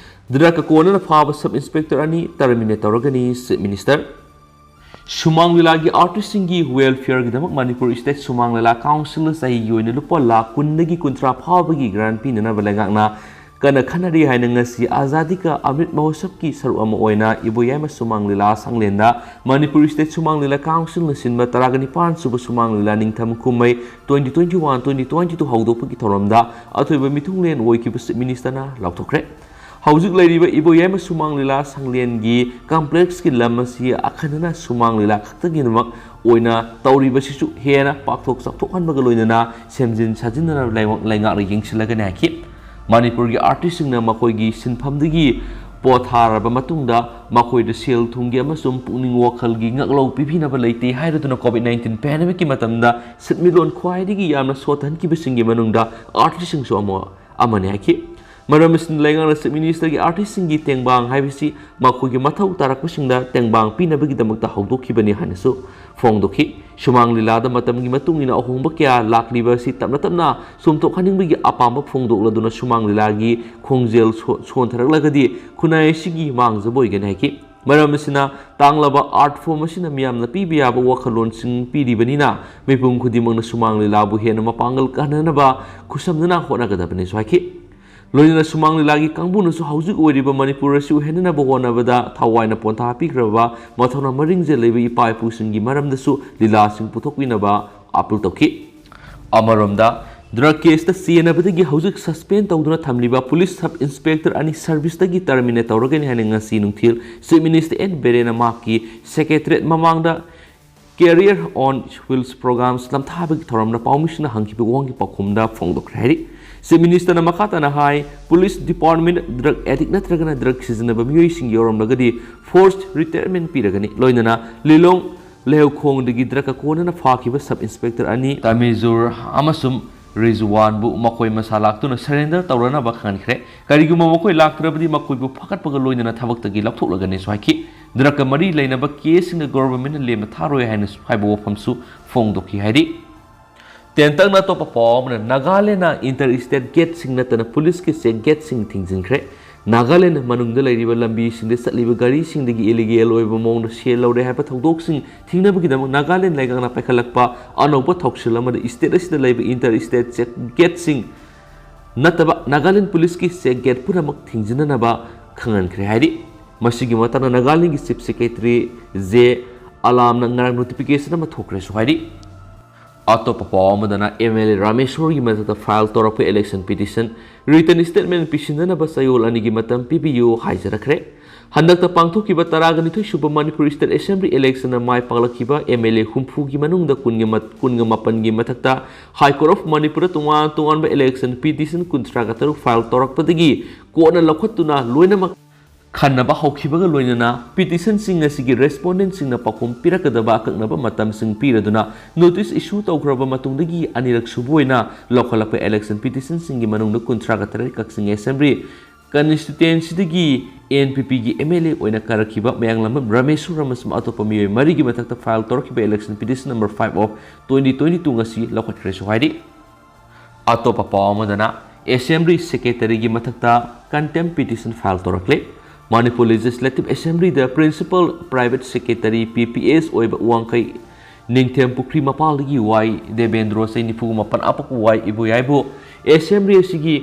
ꯗ꯭ꯔꯒ ꯀꯣꯟꯅꯅ ꯐꯥꯕ ꯁꯕ ꯏꯟꯁꯄꯦꯛꯇꯔ ꯑꯅꯤ ꯇꯔꯃꯤꯅꯦꯠ ꯇꯧꯔꯒꯅꯤ, ꯆꯤꯐ ꯃꯤꯅꯤꯁꯇꯔ꯫ ꯁꯨꯃꯥꯡ ꯂꯤꯂꯥꯒꯤ ꯑꯥꯔꯇꯤꯁꯁꯤꯡꯒꯤ ꯋꯦꯜꯐꯤꯌꯔꯒꯤꯗꯃꯛ ꯃꯅꯤꯄꯨꯔ ꯁ꯭ꯇꯦꯠ ꯁꯨꯃꯥꯡ ꯂꯤꯂꯥ ꯀꯥꯎꯟꯁꯤꯜꯅ ꯆꯍꯤꯒꯤ ꯑꯣꯏꯅ ꯂꯨꯄꯥ ꯂꯥꯈ ꯀꯨꯟꯗꯒꯤ ꯀꯨꯟꯊ꯭ꯔꯥ ꯐꯥꯎꯕꯒꯤ ꯒ꯭ꯔꯥꯟ ꯄꯤꯅꯅꯕ ꯂꯩꯉꯥꯛꯅ ꯀꯟꯅ ꯈꯟꯅꯔꯤ ꯍꯥꯏꯅ ꯉꯁꯤ ꯑꯖꯥꯗꯤ ꯀꯥ ꯑꯃ꯭ꯔꯤꯠ ꯃꯍꯣꯠꯁꯕꯀꯤ ꯁꯔꯨꯛ ꯑꯃ ꯑꯣꯏꯅ ꯏꯕꯣꯌꯥꯏꯃ ꯁꯨꯃꯥꯡ ꯂꯤꯂꯥ ꯁꯪꯂꯦꯟꯗ ꯃꯅꯤꯄꯨꯔ ꯁ꯭ꯇꯦꯠ ꯁꯨꯃꯥꯡ ꯂꯤꯂꯥ ꯀꯥꯎꯟꯁꯤꯜꯅ ꯁꯤꯟꯕ ꯇꯔꯥꯒ ꯅꯤꯄꯥꯟ ꯁꯨꯕ ꯁꯨꯃꯥꯡ ꯂꯤꯂꯥ ꯅꯤꯡꯊꯝ ꯀꯨꯝꯍꯩ twenty twenty-one twenty twenty-two ꯍꯧꯗꯣꯛꯄꯒꯤ ꯊꯧꯔꯝꯗ ꯑꯊꯣꯏꯕ ꯃꯤꯊꯨꯡꯂꯦꯟ ꯑꯣꯏꯈꯤꯕ ꯆꯤꯐ ꯃꯤꯅꯤꯁꯇꯔꯅ ꯂꯥꯎꯊꯣꯛꯈ꯭ꯔꯦ꯫ ꯍꯧꯖꯤꯛ ꯂꯩꯔꯤꯕ ꯏꯕꯣꯌꯥꯏꯃ ꯁꯨꯃꯥꯡ ꯂꯤꯂꯥ ꯁꯪꯂꯦꯟꯒꯤ ꯀꯝꯄ꯭ꯂꯦꯛꯁꯀꯤ ꯂꯝ ꯑꯁꯤ ꯑꯈꯟꯅꯅ ꯁꯨꯃꯥꯡ ꯂꯤꯂꯥ ꯈꯛꯇꯒꯤꯗꯃꯛ ꯑꯣꯏꯅ ꯇꯧꯔꯤꯕꯁꯤꯁꯨ ꯍꯦꯟꯅ ꯄꯥꯛꯊꯣꯛ ꯆꯥꯎꯊꯣꯛꯍꯟꯕꯒ ꯂꯣꯏꯅꯅ ꯁꯦꯝꯖꯤꯟ ꯁꯥꯖꯤꯟꯗꯅ ꯂꯩꯉꯥꯛ-, ꯂꯩꯉꯥꯛꯅ ꯌꯦꯡꯁꯤꯜꯂꯒꯅꯤ ꯍꯥꯏꯈꯤ꯫ ꯃꯅꯤꯄꯨꯔꯒꯤ ꯑꯥꯔꯇꯤꯁꯁꯤꯡꯅ ꯃꯈꯣꯏꯒꯤ ꯁꯤꯟꯐꯝꯗꯒꯤ ꯄꯣꯊꯥꯔꯕ ꯃꯇꯨꯡꯗ ꯃꯈꯣꯏꯗ ꯁꯦꯜ ꯊꯨꯝꯒꯤ ꯑꯃꯁꯨꯡ ꯄꯨꯛꯅꯤꯡ ꯋꯥꯈꯜꯒꯤ ꯉꯥꯛꯂꯧ ꯄꯤꯕꯤꯅꯕ ꯂꯩꯇꯦ ꯍꯥꯏꯔꯗꯨꯅ ꯀꯣꯚꯤꯗ ꯅꯥꯏꯟꯇꯤꯟ ꯄꯦꯟꯗꯦꯃꯤꯛꯀꯤ ꯃꯇꯝꯗ ꯁꯦꯟꯃꯤꯠꯂꯣꯟ ꯈ꯭ꯋꯥꯏꯗꯒꯤ ꯌꯥꯝꯅ ꯁꯣꯠꯊꯍꯟꯈꯤꯕꯁꯤꯡꯒꯤ ꯃꯅꯨꯡꯗ ꯑꯥꯔꯇꯤꯁꯁꯤꯡꯁꯨ ꯑꯃ ꯑꯃꯅꯤ ꯍꯥꯏꯈꯤ꯫ ꯃꯔꯝ ꯑꯁꯤꯅ ꯂꯩꯉꯥꯛꯅ ꯆꯤꯐ ꯃꯤꯅꯤꯁꯇꯔꯒꯤ ꯑꯥꯔꯇꯤꯁꯁꯤꯡꯒꯤ ꯇꯦꯡꯕꯥꯡ ꯍꯥꯏꯕꯁꯤ ꯃꯈꯣꯏꯒꯤ ꯃꯊꯧ ꯇꯥꯔꯛꯄꯁꯤꯡꯗ ꯇꯦꯡꯕꯥꯡ ꯄꯤꯅꯕꯒꯤꯗꯃꯛꯇ ꯍꯧꯗꯣꯛꯈꯤꯕꯅꯤ ꯍꯥꯏꯅꯁꯨ ꯐꯣꯡꯗꯣꯛꯈꯤ꯫ ꯁꯨꯃꯥꯡ ꯂꯤꯂꯥꯗ ꯃꯇꯝꯒꯤ ꯃꯇꯨꯡ ꯏꯟꯅ ꯑꯍꯣꯡꯕ ꯀꯌꯥ ꯂꯥꯛꯂꯤꯕ ꯑꯁꯤ ꯇꯞꯅ ꯇꯞꯅ ꯆꯨꯝꯊꯣꯛꯍꯟꯅꯤꯡꯕꯒꯤ ꯑꯄꯥꯝꯕ ꯐꯣꯡꯗꯣꯛꯂꯗꯨꯅ ꯁꯨꯃꯥꯡ ꯂꯤꯂꯥꯒꯤ ꯈꯣꯡꯖꯦꯜ ꯁꯣ-, ꯁꯣꯟꯊꯔꯛꯂꯒꯗꯤ ꯈꯨꯟꯅꯥꯏ ꯑꯁꯤꯒꯤ ꯃꯥꯡꯖꯕ ꯑꯣꯏꯒꯅꯤ ꯍꯥꯏꯈꯤ꯫ ꯃꯔꯝ ꯑꯁꯤꯅ ꯇꯥꯡꯂꯕ ꯑꯥꯔꯠ ꯐꯣꯔꯝ ꯑꯁꯤꯅ ꯃꯤꯌꯥꯝꯅ ꯄꯤꯕ ꯌꯥꯕ ꯋꯥꯈꯜꯂꯣꯟꯁꯤꯡ ꯄꯤꯔꯤꯕꯅꯤꯅ ꯃꯤꯄꯨꯝ ꯈꯨꯗꯤꯡꯃꯛꯅ ꯁꯨꯃꯥꯡ ꯂꯤꯂꯥꯕꯨ ꯍꯦꯟꯅ ꯃꯄꯥꯡꯒꯜ ꯀꯟꯅꯅꯕ ꯈꯨꯠꯁꯝꯅꯅ ꯍꯣꯠꯅꯒꯗꯕꯅꯤꯁꯨ ꯍꯥꯏꯈꯤ꯫ ꯂꯣꯏꯅꯅ ꯁꯨꯃꯥꯡ ꯂꯤꯂꯥꯒꯤ ꯀꯥꯡꯕꯨꯅꯁꯨ ꯍꯧꯖꯤꯛ ꯑꯣꯏꯔꯤꯕ ꯃꯅꯤꯄꯨꯔ ꯑꯁꯤ ꯑꯣꯏꯍꯟꯅꯅꯕ ꯍꯣꯠꯅꯕꯗ ꯊꯋꯥꯏꯅ ꯄꯣꯟꯊꯥ ꯄꯤꯈ꯭ꯔꯕ ꯃꯊꯧꯅꯥ ꯃꯔꯤꯡ ꯆꯦꯜꯂꯤꯕ ꯏꯄꯥ ꯏꯄꯨꯁꯤꯡꯒꯤ ꯃꯔꯝꯗꯁꯨ ꯂꯤꯂꯥꯁꯤꯡ ꯄꯨꯊꯣꯛꯄꯤꯅꯕ ꯑꯥꯄꯤꯜ ꯇꯧꯈꯤ꯫ ꯑꯃꯔꯣꯝꯗ, ꯗ꯭ꯔꯒ ꯀꯦꯁꯇ ꯆꯦꯟꯅꯕꯗꯒꯤ ꯍꯧꯖꯤꯛ ꯁꯁꯄꯦꯟ ꯇꯧꯗꯨꯅ ꯊꯝꯂꯤꯕ ꯄꯨꯂꯤꯁ ꯁꯕ ꯏꯟꯁꯄꯦꯛꯇꯔ ꯑꯅꯤ ꯁꯔꯚꯤꯁꯇꯒꯤ ꯇꯔꯃꯤꯅꯦꯠ ꯇꯧꯔꯒꯅꯤ ꯍꯥꯏꯅ ꯉꯁꯤ ꯅꯨꯡꯊꯤꯜ ꯆꯤꯐ ꯃꯤꯅꯤꯁꯇꯔ ꯑꯦꯟ ꯕꯤꯔꯦꯟꯅ ꯃꯍꯥꯛꯀꯤ ꯁꯦꯀ꯭ꯔꯦꯇꯔꯤꯌꯦꯠ ꯃꯃꯥꯡꯗ Career on Wheels programs ꯅꯝꯊꯥꯕꯒꯤ ꯊꯧꯔꯝꯗ ꯄꯥꯎꯃꯤꯁꯤꯡꯅ ꯍꯪꯈꯤꯕ ꯋꯥꯍꯪꯒꯤ ꯄꯥꯎꯈꯨꯝꯗ ꯐꯣꯡꯗꯣꯛꯈ꯭ꯔꯦ ꯍꯥꯏꯔꯤ꯫ ꯆꯤꯐ ꯃꯤꯅꯤꯁꯇꯔꯅ ꯃꯈꯥ ꯇꯥꯅ ꯍꯥꯏ, ꯄꯨꯂꯤꯁ ꯗꯤꯄꯥꯔꯠꯃꯦꯟ ꯗ꯭ꯔꯒ ꯑꯦꯗꯤꯛ ꯅꯠꯇ꯭ꯔꯒꯅ ꯗ꯭ꯔꯒ ꯁꯤꯖꯤꯟꯅꯕ ꯃꯤꯑꯣꯏꯁꯤꯡ ꯌꯥꯎꯔꯝꯂꯒꯗꯤ ꯐꯣꯔꯁ ꯔꯤꯇꯥꯌꯔꯃꯦꯟ ꯄꯤꯔꯒꯅꯤ꯫ ꯂꯣꯏꯅꯅ ꯂꯤꯂꯣꯡ ꯂꯩꯍꯧꯈꯣꯡꯗꯒꯤ ꯗ꯭ꯔꯒ ꯀꯣꯟꯅꯅ ꯐꯥꯈꯤꯕ ꯁꯕ ꯏꯟꯁꯄꯦꯛꯇꯔ ꯑꯅꯤ ꯇꯥꯃꯤꯖꯨꯔ ꯑꯃꯁꯨꯡ ꯔꯤꯖꯋꯥꯟꯕꯨ ꯃꯈꯣꯏ ꯃꯁꯥ ꯂꯥꯛꯇꯨꯅ surrender ꯇꯧꯔꯅꯕ ꯈꯪꯍꯟꯈ꯭ꯔꯦ꯫ ꯀꯔꯤꯒꯨꯝꯕ ꯃꯈꯣꯏ ꯂꯥꯛꯇ꯭ꯔꯕꯗꯤ ꯃꯈꯣꯏꯕꯨ ꯐꯥꯒꯠꯄꯒ ꯂꯣꯏꯅꯅ ꯊꯕꯛꯇꯒꯤ ꯂꯧꯊꯣꯛꯂꯒꯅꯤꯁꯨ ꯍꯥꯏꯈꯤ꯫ ꯗ꯭ꯔꯒꯀ ꯃꯔꯤ ꯂꯩꯅꯕ caseꯁꯤꯡꯗ governmentꯅ ꯂꯦꯝꯅ ꯊꯥꯔꯣꯏ ꯍꯥꯏꯅꯁꯨ ꯍꯥꯏꯕ ꯋꯥꯐꯝꯁꯨ ꯐꯣꯡꯗꯣꯛꯈꯤ ꯍꯥꯏꯔꯤ꯫ ꯇꯦꯟꯇꯛꯅ ꯑꯇꯣꯞꯄ ꯄꯥꯎ ꯑꯃꯅ, ꯅꯥꯒꯥꯂꯦꯟꯗꯅ inter state gateꯁꯤꯡ ꯅꯠꯇꯅ ꯄꯨꯂꯤꯁꯀꯤ check gateꯁꯤꯡ ꯊꯤꯡꯖꯤꯟꯈ꯭ꯔꯦ꯫ ꯅꯥꯒꯥꯂꯦꯟ ꯃꯅꯨꯡꯗ ꯂꯩꯔꯤꯕ ꯂꯝꯕꯤꯁꯤꯡꯗ ꯆꯠꯂꯤꯕ ꯒꯥꯔꯤꯁꯤꯡꯗꯒꯤ illegal ꯑꯣꯏꯕ ꯃꯑꯣꯡꯗ ꯁꯦꯜ ꯂꯧꯔꯦ ꯍꯥꯏꯕ ꯊꯧꯗꯣꯛꯁꯤꯡ ꯊꯤꯡꯅꯕꯒꯤꯗꯃꯛ ꯅꯥꯒꯥꯂꯦꯟ ꯂꯩꯉꯥꯛꯅ ꯄꯥꯏꯈꯠꯂꯛꯄ ꯑꯅꯧꯕ ꯊꯧꯁꯤꯜ ꯑꯃꯗ state ꯑꯁꯤꯗ ꯂꯩꯕ inter state check gateꯁꯤꯡ ꯅꯠꯇꯕ ꯅꯥꯒꯥꯂꯦꯟ ꯄꯨꯂꯤꯁꯀꯤ check gate ꯄꯨꯝꯅꯃꯛ ꯊꯤꯡꯖꯤꯟꯅꯅꯕ ꯈꯪꯍꯟꯈ꯭ꯔꯦ ꯍꯥꯏꯔꯤ꯫ ꯃꯁꯤꯒꯤ ꯃꯇꯥꯡꯗ ꯅꯥꯒꯥꯂꯦꯟꯒꯤ Chief Secretary J ꯑꯂꯥꯝꯅ ꯉꯔꯥꯡ notification ꯑꯃ ꯊꯣꯛꯈ꯭ꯔꯦꯁꯨ ꯍꯥꯏꯔꯤ꯫ ꯑꯇꯣꯞꯄ ꯄꯥꯎ ꯑꯃꯗꯅ MLA ꯔꯥꯃꯦꯁꯣꯔꯒꯤ ꯃꯊꯛꯇ file ꯇꯧꯔꯛꯄ election petition, written statement ꯄꯤꯁꯤꯟꯅꯅꯕ ꯆꯌꯣꯜ ꯑꯅꯤꯒꯤ ꯃꯇꯝ ꯄꯤꯕꯤꯌꯨ ꯍꯥꯏꯖꯔꯛꯈ꯭ꯔꯦ꯫ ꯍꯟꯗꯛꯇ ꯄꯥꯡꯊꯣꯛꯈꯤꯕ ꯇꯔꯥꯒ ꯅꯤꯊꯣꯏ ꯁꯨꯕ ꯃꯅꯤꯄꯨꯔ state assembly electionꯗ ꯃꯥꯏ ꯄꯥꯛꯂꯛꯈꯤꯕ MLA ꯍꯨꯝꯐꯨꯒꯤ ꯃꯅꯨꯡꯗ ꯀꯨꯟꯒ ꯃ-, ꯀꯨꯟꯒ ꯃꯥꯄꯟꯒꯤ ꯃꯊꯛꯇ High Court of ꯃꯅꯤꯄꯨꯔꯗ ꯇꯣꯉꯥꯟ ꯇꯣꯉꯥꯟꯕ election petition ꯀꯨꯟꯊ꯭ꯔꯥꯒ ꯇꯔꯨꯛ file ꯇꯧꯔꯛꯄꯗꯒꯤ ꯀꯣꯔꯠꯅ ꯂꯧꯈꯠꯇꯨꯅ ꯂꯣꯏꯅꯃꯛ ꯈꯟꯅꯕ ꯍꯧꯈꯤꯕꯒ ꯂꯣꯏꯅꯅ petitionꯁꯤꯡ ꯑꯁꯤꯒꯤ respondentꯁꯤꯡꯅ ꯄꯥꯎꯈꯨꯝ ꯄꯤꯔꯛꯀꯗꯕ ꯑꯀꯛꯅꯕ ꯃꯇꯝꯁꯤꯡ ꯄꯤꯔꯗꯨꯅ notice issue ꯇꯧꯈ꯭ꯔꯕ ꯃꯇꯨꯡꯗꯒꯤ ꯑꯅꯤꯔꯛ ꯁꯨꯕ ꯑꯣꯏꯅ ꯂꯧꯈꯠꯂꯛꯄ election petitionꯁꯤꯡꯒꯤ ꯃꯅꯨꯡꯗ ꯀꯨꯟꯊ꯭ꯔꯥꯒ ꯇꯔꯦꯠ ꯀꯛꯆꯤꯡ assembly constituencyꯗꯒꯤ NPPꯒꯤ MLA ꯑꯣꯏꯅ ꯀꯥꯔꯛꯈꯤꯕ ꯃꯌꯥꯡꯂꯝꯕꯝ ꯔꯥꯃꯦꯁꯣꯔ ꯑꯃꯁꯨꯡ ꯑꯇꯣꯞꯄ ꯃꯤꯑꯣꯏ ꯃꯔꯤꯒꯤ ꯃꯊꯛꯇ file ꯇꯧꯔꯛꯈꯤꯕ election petition number five of twenty twenty-two ꯉꯁꯤ ꯂꯧꯈꯠꯈ꯭ꯔꯦꯁꯨ ꯍꯥꯏꯔꯤ꯫ ꯑꯇꯣꯞꯄ ꯄꯥꯎ ꯑꯃꯗꯅ, assembly secretaryꯒꯤ ꯃꯊꯛꯇ contempt petition file ꯇꯧꯔꯛꯂꯦ꯫ Manipur Legislative Assemblyꯗ principal private secretary, PPS, ꯑꯣꯏꯕ ꯋꯥꯡꯈꯩ ꯅꯤꯡꯊꯦꯝ ꯄꯨꯈ꯭ꯔꯤ ꯃꯄꯥꯜꯗꯒꯤ ꯋꯥꯏ ꯗꯦꯕꯦꯟꯗ꯭ꯔꯣ, ꯆꯍꯤ ꯅꯤꯐꯨ ꯃꯥꯄꯟ, ꯑꯄꯣꯛꯄ ꯋꯥꯏ ꯏꯕꯣꯌꯥꯏꯕꯨ assembly ꯑꯁꯤꯒꯤ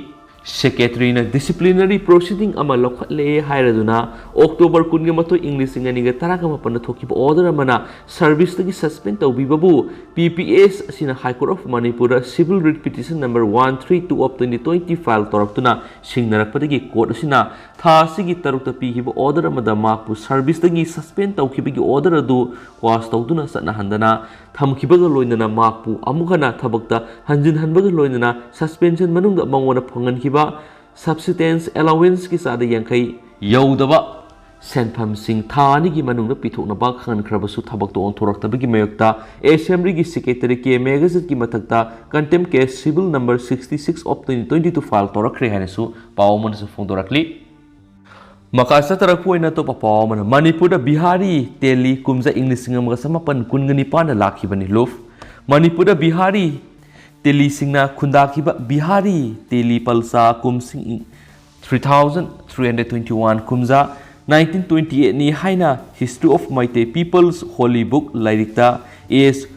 secretaryꯅ disciplinary proceeding ꯑꯃ ꯂꯧꯈꯠꯂꯦ ꯍꯥꯏꯔꯗꯨꯅ October ꯀꯨꯟꯒ ꯃꯥꯊꯣꯏ, ꯏꯪ ꯂꯤꯁꯤꯡ ꯑꯅꯤꯒ ꯇꯔꯥꯒ ꯃꯥꯄꯟꯗ ꯊꯣꯛꯈꯤꯕ order ꯑꯃꯅ serviceꯇꯒꯤ suspend ꯇꯧꯕꯤꯕꯕꯨ PPS ꯑꯁꯤꯅ High Court of ꯃꯅꯤꯄꯨꯔꯗ civil writ petition number one three two of twenty twenty file ꯇꯧꯔꯛꯇꯨꯅ ꯁꯤꯡꯅꯔꯛꯄꯗꯒꯤ court ꯑꯁꯤꯅ ꯊꯥ ꯑꯁꯤꯒꯤ ꯇꯔꯨꯛꯇ ꯄꯤꯈꯤꯕ order ꯑꯃꯗ ꯃꯍꯥꯛꯄꯨ serviceꯇꯒꯤ suspend ꯇꯧꯈꯤꯕꯒꯤ order ꯑꯗꯨ quash ꯇꯧꯗꯨꯅ ꯆꯠꯅꯍꯟꯗꯅ ꯊꯝꯈꯤꯕꯒ ꯂꯣꯏꯅꯅ ꯃꯍꯥꯛꯄꯨ ꯑꯃꯨꯛ ꯍꯟꯅ ꯊꯕꯛꯇ ꯍꯟꯖꯤꯟꯍꯟꯕꯒ ꯂꯣꯏꯅꯅ suspension ꯃꯅꯨꯡꯗ ꯃꯉꯣꯟꯗ ꯐꯪꯍꯟꯈꯤꯕ subsistence allowanceꯀꯤ ꯆꯥꯗ ꯌꯥꯡꯈꯩ ꯌꯧꯗꯕ ꯁꯦꯟꯐꯝꯁꯤꯡ ꯊꯥ ꯑꯅꯤꯒꯤ ꯃꯅꯨꯡꯗ ꯄꯤꯊꯣꯛꯅꯕ ꯈꯪꯍꯟꯈ꯭ꯔꯕꯁꯨ ꯊꯕꯛꯇ ꯑꯣꯟꯊꯣꯔꯛꯇꯕꯒꯤ ꯃꯥꯌꯣꯛꯇ ꯑꯦꯁꯦꯝꯕ꯭ꯂꯤꯒꯤ ꯁꯦꯀ꯭ꯔꯦꯇꯔꯤ ꯀꯦ ꯃꯦꯘꯖꯤꯠꯀꯤ ꯃꯊꯛꯇ contempt case civil number sixty six of twenty twenty two file ꯇꯧꯔꯛꯈ꯭ꯔꯦ ꯍꯥꯏꯅꯁꯨ ꯄꯥꯎ ꯑꯃꯅꯁꯨ ꯐꯣꯡꯗꯣꯔꯛꯂꯤ꯫ ꯃꯈꯥ ꯆꯠꯊꯔꯛꯄ ꯑꯣꯏꯅ ꯑꯇꯣꯞꯄ ꯄꯥꯎ ꯑꯃꯅ, ꯃꯅꯤꯄꯨꯔꯗ ꯕꯤꯍꯥꯔꯤ ꯇꯦꯂꯤ ꯀꯨꯝꯖꯥ ꯏꯪ ꯂꯤꯁꯤꯡ ꯑꯃꯒ ꯆꯃꯥꯄꯟ ꯀꯨꯟꯒ ꯅꯤꯄꯥꯟꯗ ꯂꯥꯛꯈꯤꯕꯅꯤ꯫ ꯂꯨꯞ, ꯃꯅꯤꯄꯨꯔꯗ ꯕꯤꯍꯥꯔꯤ ꯇꯦꯂꯤꯁꯤꯡꯅ ꯈꯨꯟꯗꯥꯈꯤꯕ ꯕꯤꯍꯥꯔꯤ ꯇꯦꯂꯤ ꯄꯜꯁꯥ ꯀꯨꯝꯁꯤꯡ ꯏꯪ three thousand three hundred twenty one ꯀꯨꯝꯖꯥ nineteen twenty eight ꯅꯤ ꯍꯥꯏꯅ History of Meitei People's Holy Book ꯂꯥꯏꯔꯤꯛꯇ ꯑꯦꯁ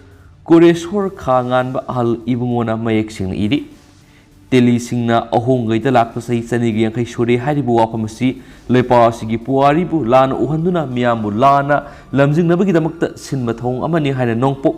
ꯀꯣꯔꯦꯁꯣꯔ ꯈꯥ ꯉꯥꯟꯕ ꯑꯍꯜ ꯏꯕꯨꯡꯉꯣꯅ ꯃꯌꯦꯛ ꯁꯦꯡꯅ ꯏꯔꯤ꯫ ꯇꯦꯂꯤꯁꯤꯡꯅ ꯑꯍꯣꯡꯒꯩꯗ ꯂꯥꯛꯄ ꯆꯍꯤ ꯆꯅꯤꯒ ꯌꯥꯡꯈꯩ ꯁꯨꯔꯦ ꯍꯥꯏꯔꯤꯕ ꯋꯥꯐꯝ ꯑꯁꯤ ꯂꯩꯄꯥꯛ ꯑꯁꯤꯒꯤ ꯄꯨꯋꯥꯔꯤꯕꯨ ꯂꯥꯟꯅ ꯎꯍꯟꯗꯨꯅ ꯃꯤꯌꯥꯝꯕꯨ ꯂꯥꯟꯅ ꯂꯝꯖꯤꯡꯅꯕꯒꯤꯗꯃꯛꯇ ꯁꯤꯟꯕ ꯊꯧꯑꯣꯡ ꯑꯃꯅꯤ ꯍꯥꯏꯅ ꯅꯣꯡꯄꯣꯛ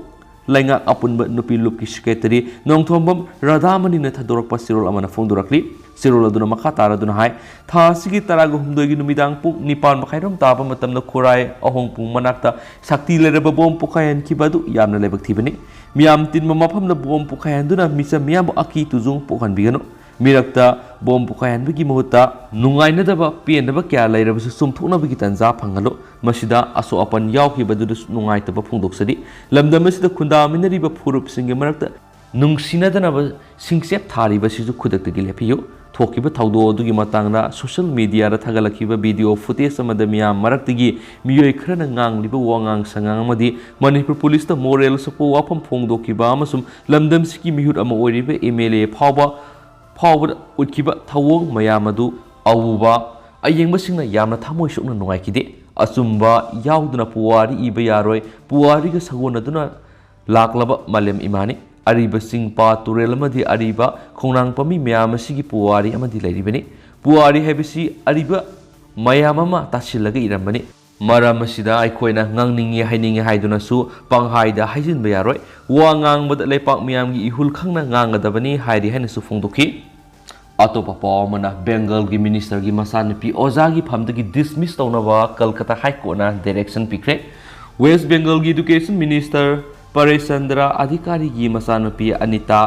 ꯂꯩꯉꯥꯛ ꯑꯄꯨꯟꯕ ꯅꯨꯄꯤ ꯂꯨꯞꯀꯤ ꯁꯦꯀ꯭ꯔꯦꯇꯔꯤ ꯅꯣꯡꯊꯣꯝꯕꯝ ꯔꯥꯙꯥꯃꯅꯤꯅ ꯊꯥꯗꯣꯔꯛꯄ ꯆꯦꯔꯣꯜ ꯑꯃꯅ ꯐꯣꯡꯗꯣꯔꯛꯂꯤ꯫ ꯆꯦꯔꯣꯜ ꯑꯗꯨꯅ ꯃꯈꯥ ꯇꯥꯔꯗꯨꯅ ꯍꯥꯏ, ꯊꯥ ꯑꯁꯤꯒꯤ ꯇꯔꯥꯒ ꯍꯨꯝꯗꯣꯏꯒꯤ ꯅꯨꯃꯤꯗꯥꯡ ꯄꯨꯡ ꯅꯤꯄꯥꯟ ꯃꯈꯥꯏꯔꯣꯝ ꯇꯥꯕ ꯃꯇꯝꯗ ꯈꯨꯔꯥꯏ ꯑꯍꯣꯡꯄꯨꯡ ꯃꯅꯥꯛꯇ ꯁꯛꯇꯤ ꯂꯩꯔꯕ ꯕꯣꯝ ꯄꯣꯈꯥꯏꯍꯟꯈꯤꯕ ꯑꯗꯨ ꯌꯥꯝꯅ ꯂꯥꯏꯕꯛ ꯊꯤꯕꯅꯤ꯫ ꯃꯤꯌꯥꯝ ꯇꯤꯟꯕ ꯃꯐꯝꯗ ꯕꯣꯝ ꯄꯣꯈꯥꯏꯍꯟꯗꯨꯅ ꯃꯤꯆꯝ ꯃꯤꯌꯥꯝꯕꯨ ꯑꯀꯤ ꯇꯨꯖꯨꯡ ꯄꯣꯛꯍꯟꯕꯤꯒꯅꯨ꯫ ꯃꯤꯔꯛꯇ ꯕꯣꯝ ꯄꯣꯈꯥꯏꯍꯟꯕꯒꯤ ꯃꯍꯨꯠꯇ ꯅꯨꯡꯉꯥꯏꯅꯗꯕ, ꯄꯦꯟꯗꯕ ꯀꯌꯥ ꯂꯩꯔꯕꯁꯨ ꯆꯨꯝꯊꯣꯛꯅꯕꯒꯤ ꯇꯥꯟꯖꯥ ꯐꯪꯍꯜꯂꯨ꯫ ꯃꯁꯤꯗ ꯑꯁꯣꯛ ꯑꯄꯟ ꯌꯥꯎꯈꯤꯕꯗꯨꯗꯁꯨ ꯅꯨꯡꯉꯥꯏꯇꯕ ꯐꯣꯡꯗꯣꯛꯆꯔꯤ꯫ ꯂꯝꯗꯝ ꯑꯁꯤꯗ ꯈꯨꯟꯗꯥꯃꯤꯟꯅꯔꯤꯕ ꯐꯨꯔꯨꯞꯁꯤꯡꯒꯤ ꯃꯔꯛꯇ ꯅꯨꯡꯁꯤꯅꯗꯅꯕ ꯁꯤꯡꯆꯦꯞ ꯊꯥꯔꯤꯕꯁꯤꯁꯨ ꯈꯨꯗꯛꯇꯒꯤ ꯂꯦꯞꯄꯤꯌꯨ꯫ ꯊꯣꯛꯈꯤꯕ ꯊꯧꯗꯣꯛ ꯑꯗꯨꯒꯤ ꯃꯇꯥꯡꯗ ꯁꯣꯁꯤꯌꯦꯜ ꯃꯤꯗꯤꯌꯥꯗ ꯊꯥꯒꯠꯂꯛꯈꯤꯕ ꯚꯤꯗꯤꯑꯣ ꯐꯨꯇꯦꯖ ꯑꯃꯗ ꯃꯤꯌꯥꯝ ꯃꯔꯛꯇꯒꯤ ꯃꯤꯑꯣꯏ ꯈꯔꯅ ꯉꯥꯡꯂꯤꯕ ꯋꯥꯉꯥꯡ ꯁꯉꯥꯡ ꯑꯃꯗꯤ ꯃꯅꯤꯄꯨꯔ ꯄꯨꯂꯤꯁꯇ ꯃꯣꯔꯦꯜ ꯁꯣꯛꯄ ꯋꯥꯐꯝ ꯐꯣꯡꯗꯣꯛꯈꯤꯕ ꯑꯃꯁꯨꯡ ꯂꯝꯗꯝꯁꯤꯒꯤ ꯃꯤꯍꯨꯠ ꯑꯃ ꯑꯣꯏꯔꯤꯕ ꯑꯦꯝ ꯑꯦꯜ ꯑꯦ ꯐꯥꯎꯕ ꯐꯥꯎꯕꯗ ꯎꯠꯈꯤꯕ ꯊꯧꯑꯣꯡ ꯃꯌꯥꯝ ꯑꯗꯨ ꯑꯎꯕ ꯑꯌꯦꯡꯕꯁꯤꯡꯅ ꯌꯥꯝꯅ ꯊꯃꯣꯏ ꯁꯣꯛꯅ ꯅꯨꯡꯉꯥꯏꯈꯤꯗꯦ꯫ ꯑꯆꯨꯝꯕ ꯌꯥꯎꯗꯅ ꯄꯨꯋꯥꯔꯤ ꯏꯕ ꯌꯥꯔꯣꯏ꯫ ꯄꯨꯋꯥꯔꯤꯒ ꯁꯥꯒꯣꯟꯅꯗꯨꯅ ꯂꯥꯛꯂꯕ ꯃꯥꯂꯦꯝ ꯏꯃꯥꯅꯤ꯫ ꯑꯔꯤꯕ ꯆꯤꯡ, ꯄꯥꯠ, ꯇꯨꯔꯦꯜ ꯑꯃꯗꯤ ꯑꯔꯤꯕ ꯈꯣꯡꯅꯥꯡ ꯄꯥꯝꯕꯤ ꯃꯌꯥꯝ ꯑꯁꯤꯒꯤ ꯄꯨꯋꯥꯔꯤ ꯑꯃꯗꯤ ꯂꯩꯔꯤꯕꯅꯤ꯫ ꯄꯨꯋꯥꯔꯤ ꯍꯥꯏꯕꯁꯤ ꯑꯔꯤꯕ ꯃꯌꯥꯝ ꯑꯃ ꯇꯥꯁꯤꯜꯂꯒ ꯏꯔꯝꯕꯅꯤ꯫ ꯃꯔꯝ ꯑꯁꯤꯗ ꯑꯩꯈꯣꯏꯅ ꯉꯥꯡꯅꯤꯡꯉꯤ ꯍꯥꯏꯅꯤꯡꯉꯤ ꯍꯥꯏꯗꯨꯅꯁꯨ ꯄꯪꯍꯥꯏꯗ ꯍꯥꯏꯖꯤꯟꯕ ꯌꯥꯔꯣꯏ꯫ ꯋꯥ ꯉꯥꯡꯕꯗ ꯂꯩꯄꯥꯛ ꯃꯤꯌꯥꯝꯒꯤ ꯏꯍꯨꯜ ꯈꯪꯅ ꯉꯥꯡꯒꯗꯕꯅꯤ ꯍꯥꯏꯔꯤ ꯍꯥꯏꯅꯁꯨ ꯐꯣꯡꯗꯣꯛꯈꯤ꯫ ꯑꯇꯣꯞꯄ ꯄꯥꯎ ꯑꯃꯅ, ꯕꯦꯡꯒꯜꯒꯤ ꯃꯤꯅꯤꯁꯇꯔꯒꯤ ꯃꯆꯥꯅꯨꯄꯤ ꯑꯣꯖꯥꯒꯤ ꯐꯝꯗꯒꯤ ꯗꯤꯁꯃꯤꯁ ꯇꯧꯅꯕ ꯀꯜꯀꯇꯥ ꯍꯥꯏ ꯀꯣꯔꯠꯅ ꯗꯥꯏꯔꯦꯛꯁꯟ ꯄꯤꯈ꯭ꯔꯦ꯫ ꯋꯦꯁ ꯕꯦꯡꯒꯜꯒꯤ ꯏꯗꯨꯀꯦꯁꯟ ꯃꯤꯅꯤꯁꯇꯔ ꯄꯔꯦꯁ ꯆꯟꯗ꯭ꯔ ꯑꯙꯤꯀꯥꯔꯤꯒꯤ ꯃꯆꯥꯅꯨꯄꯤ ꯑꯅꯤꯇꯥ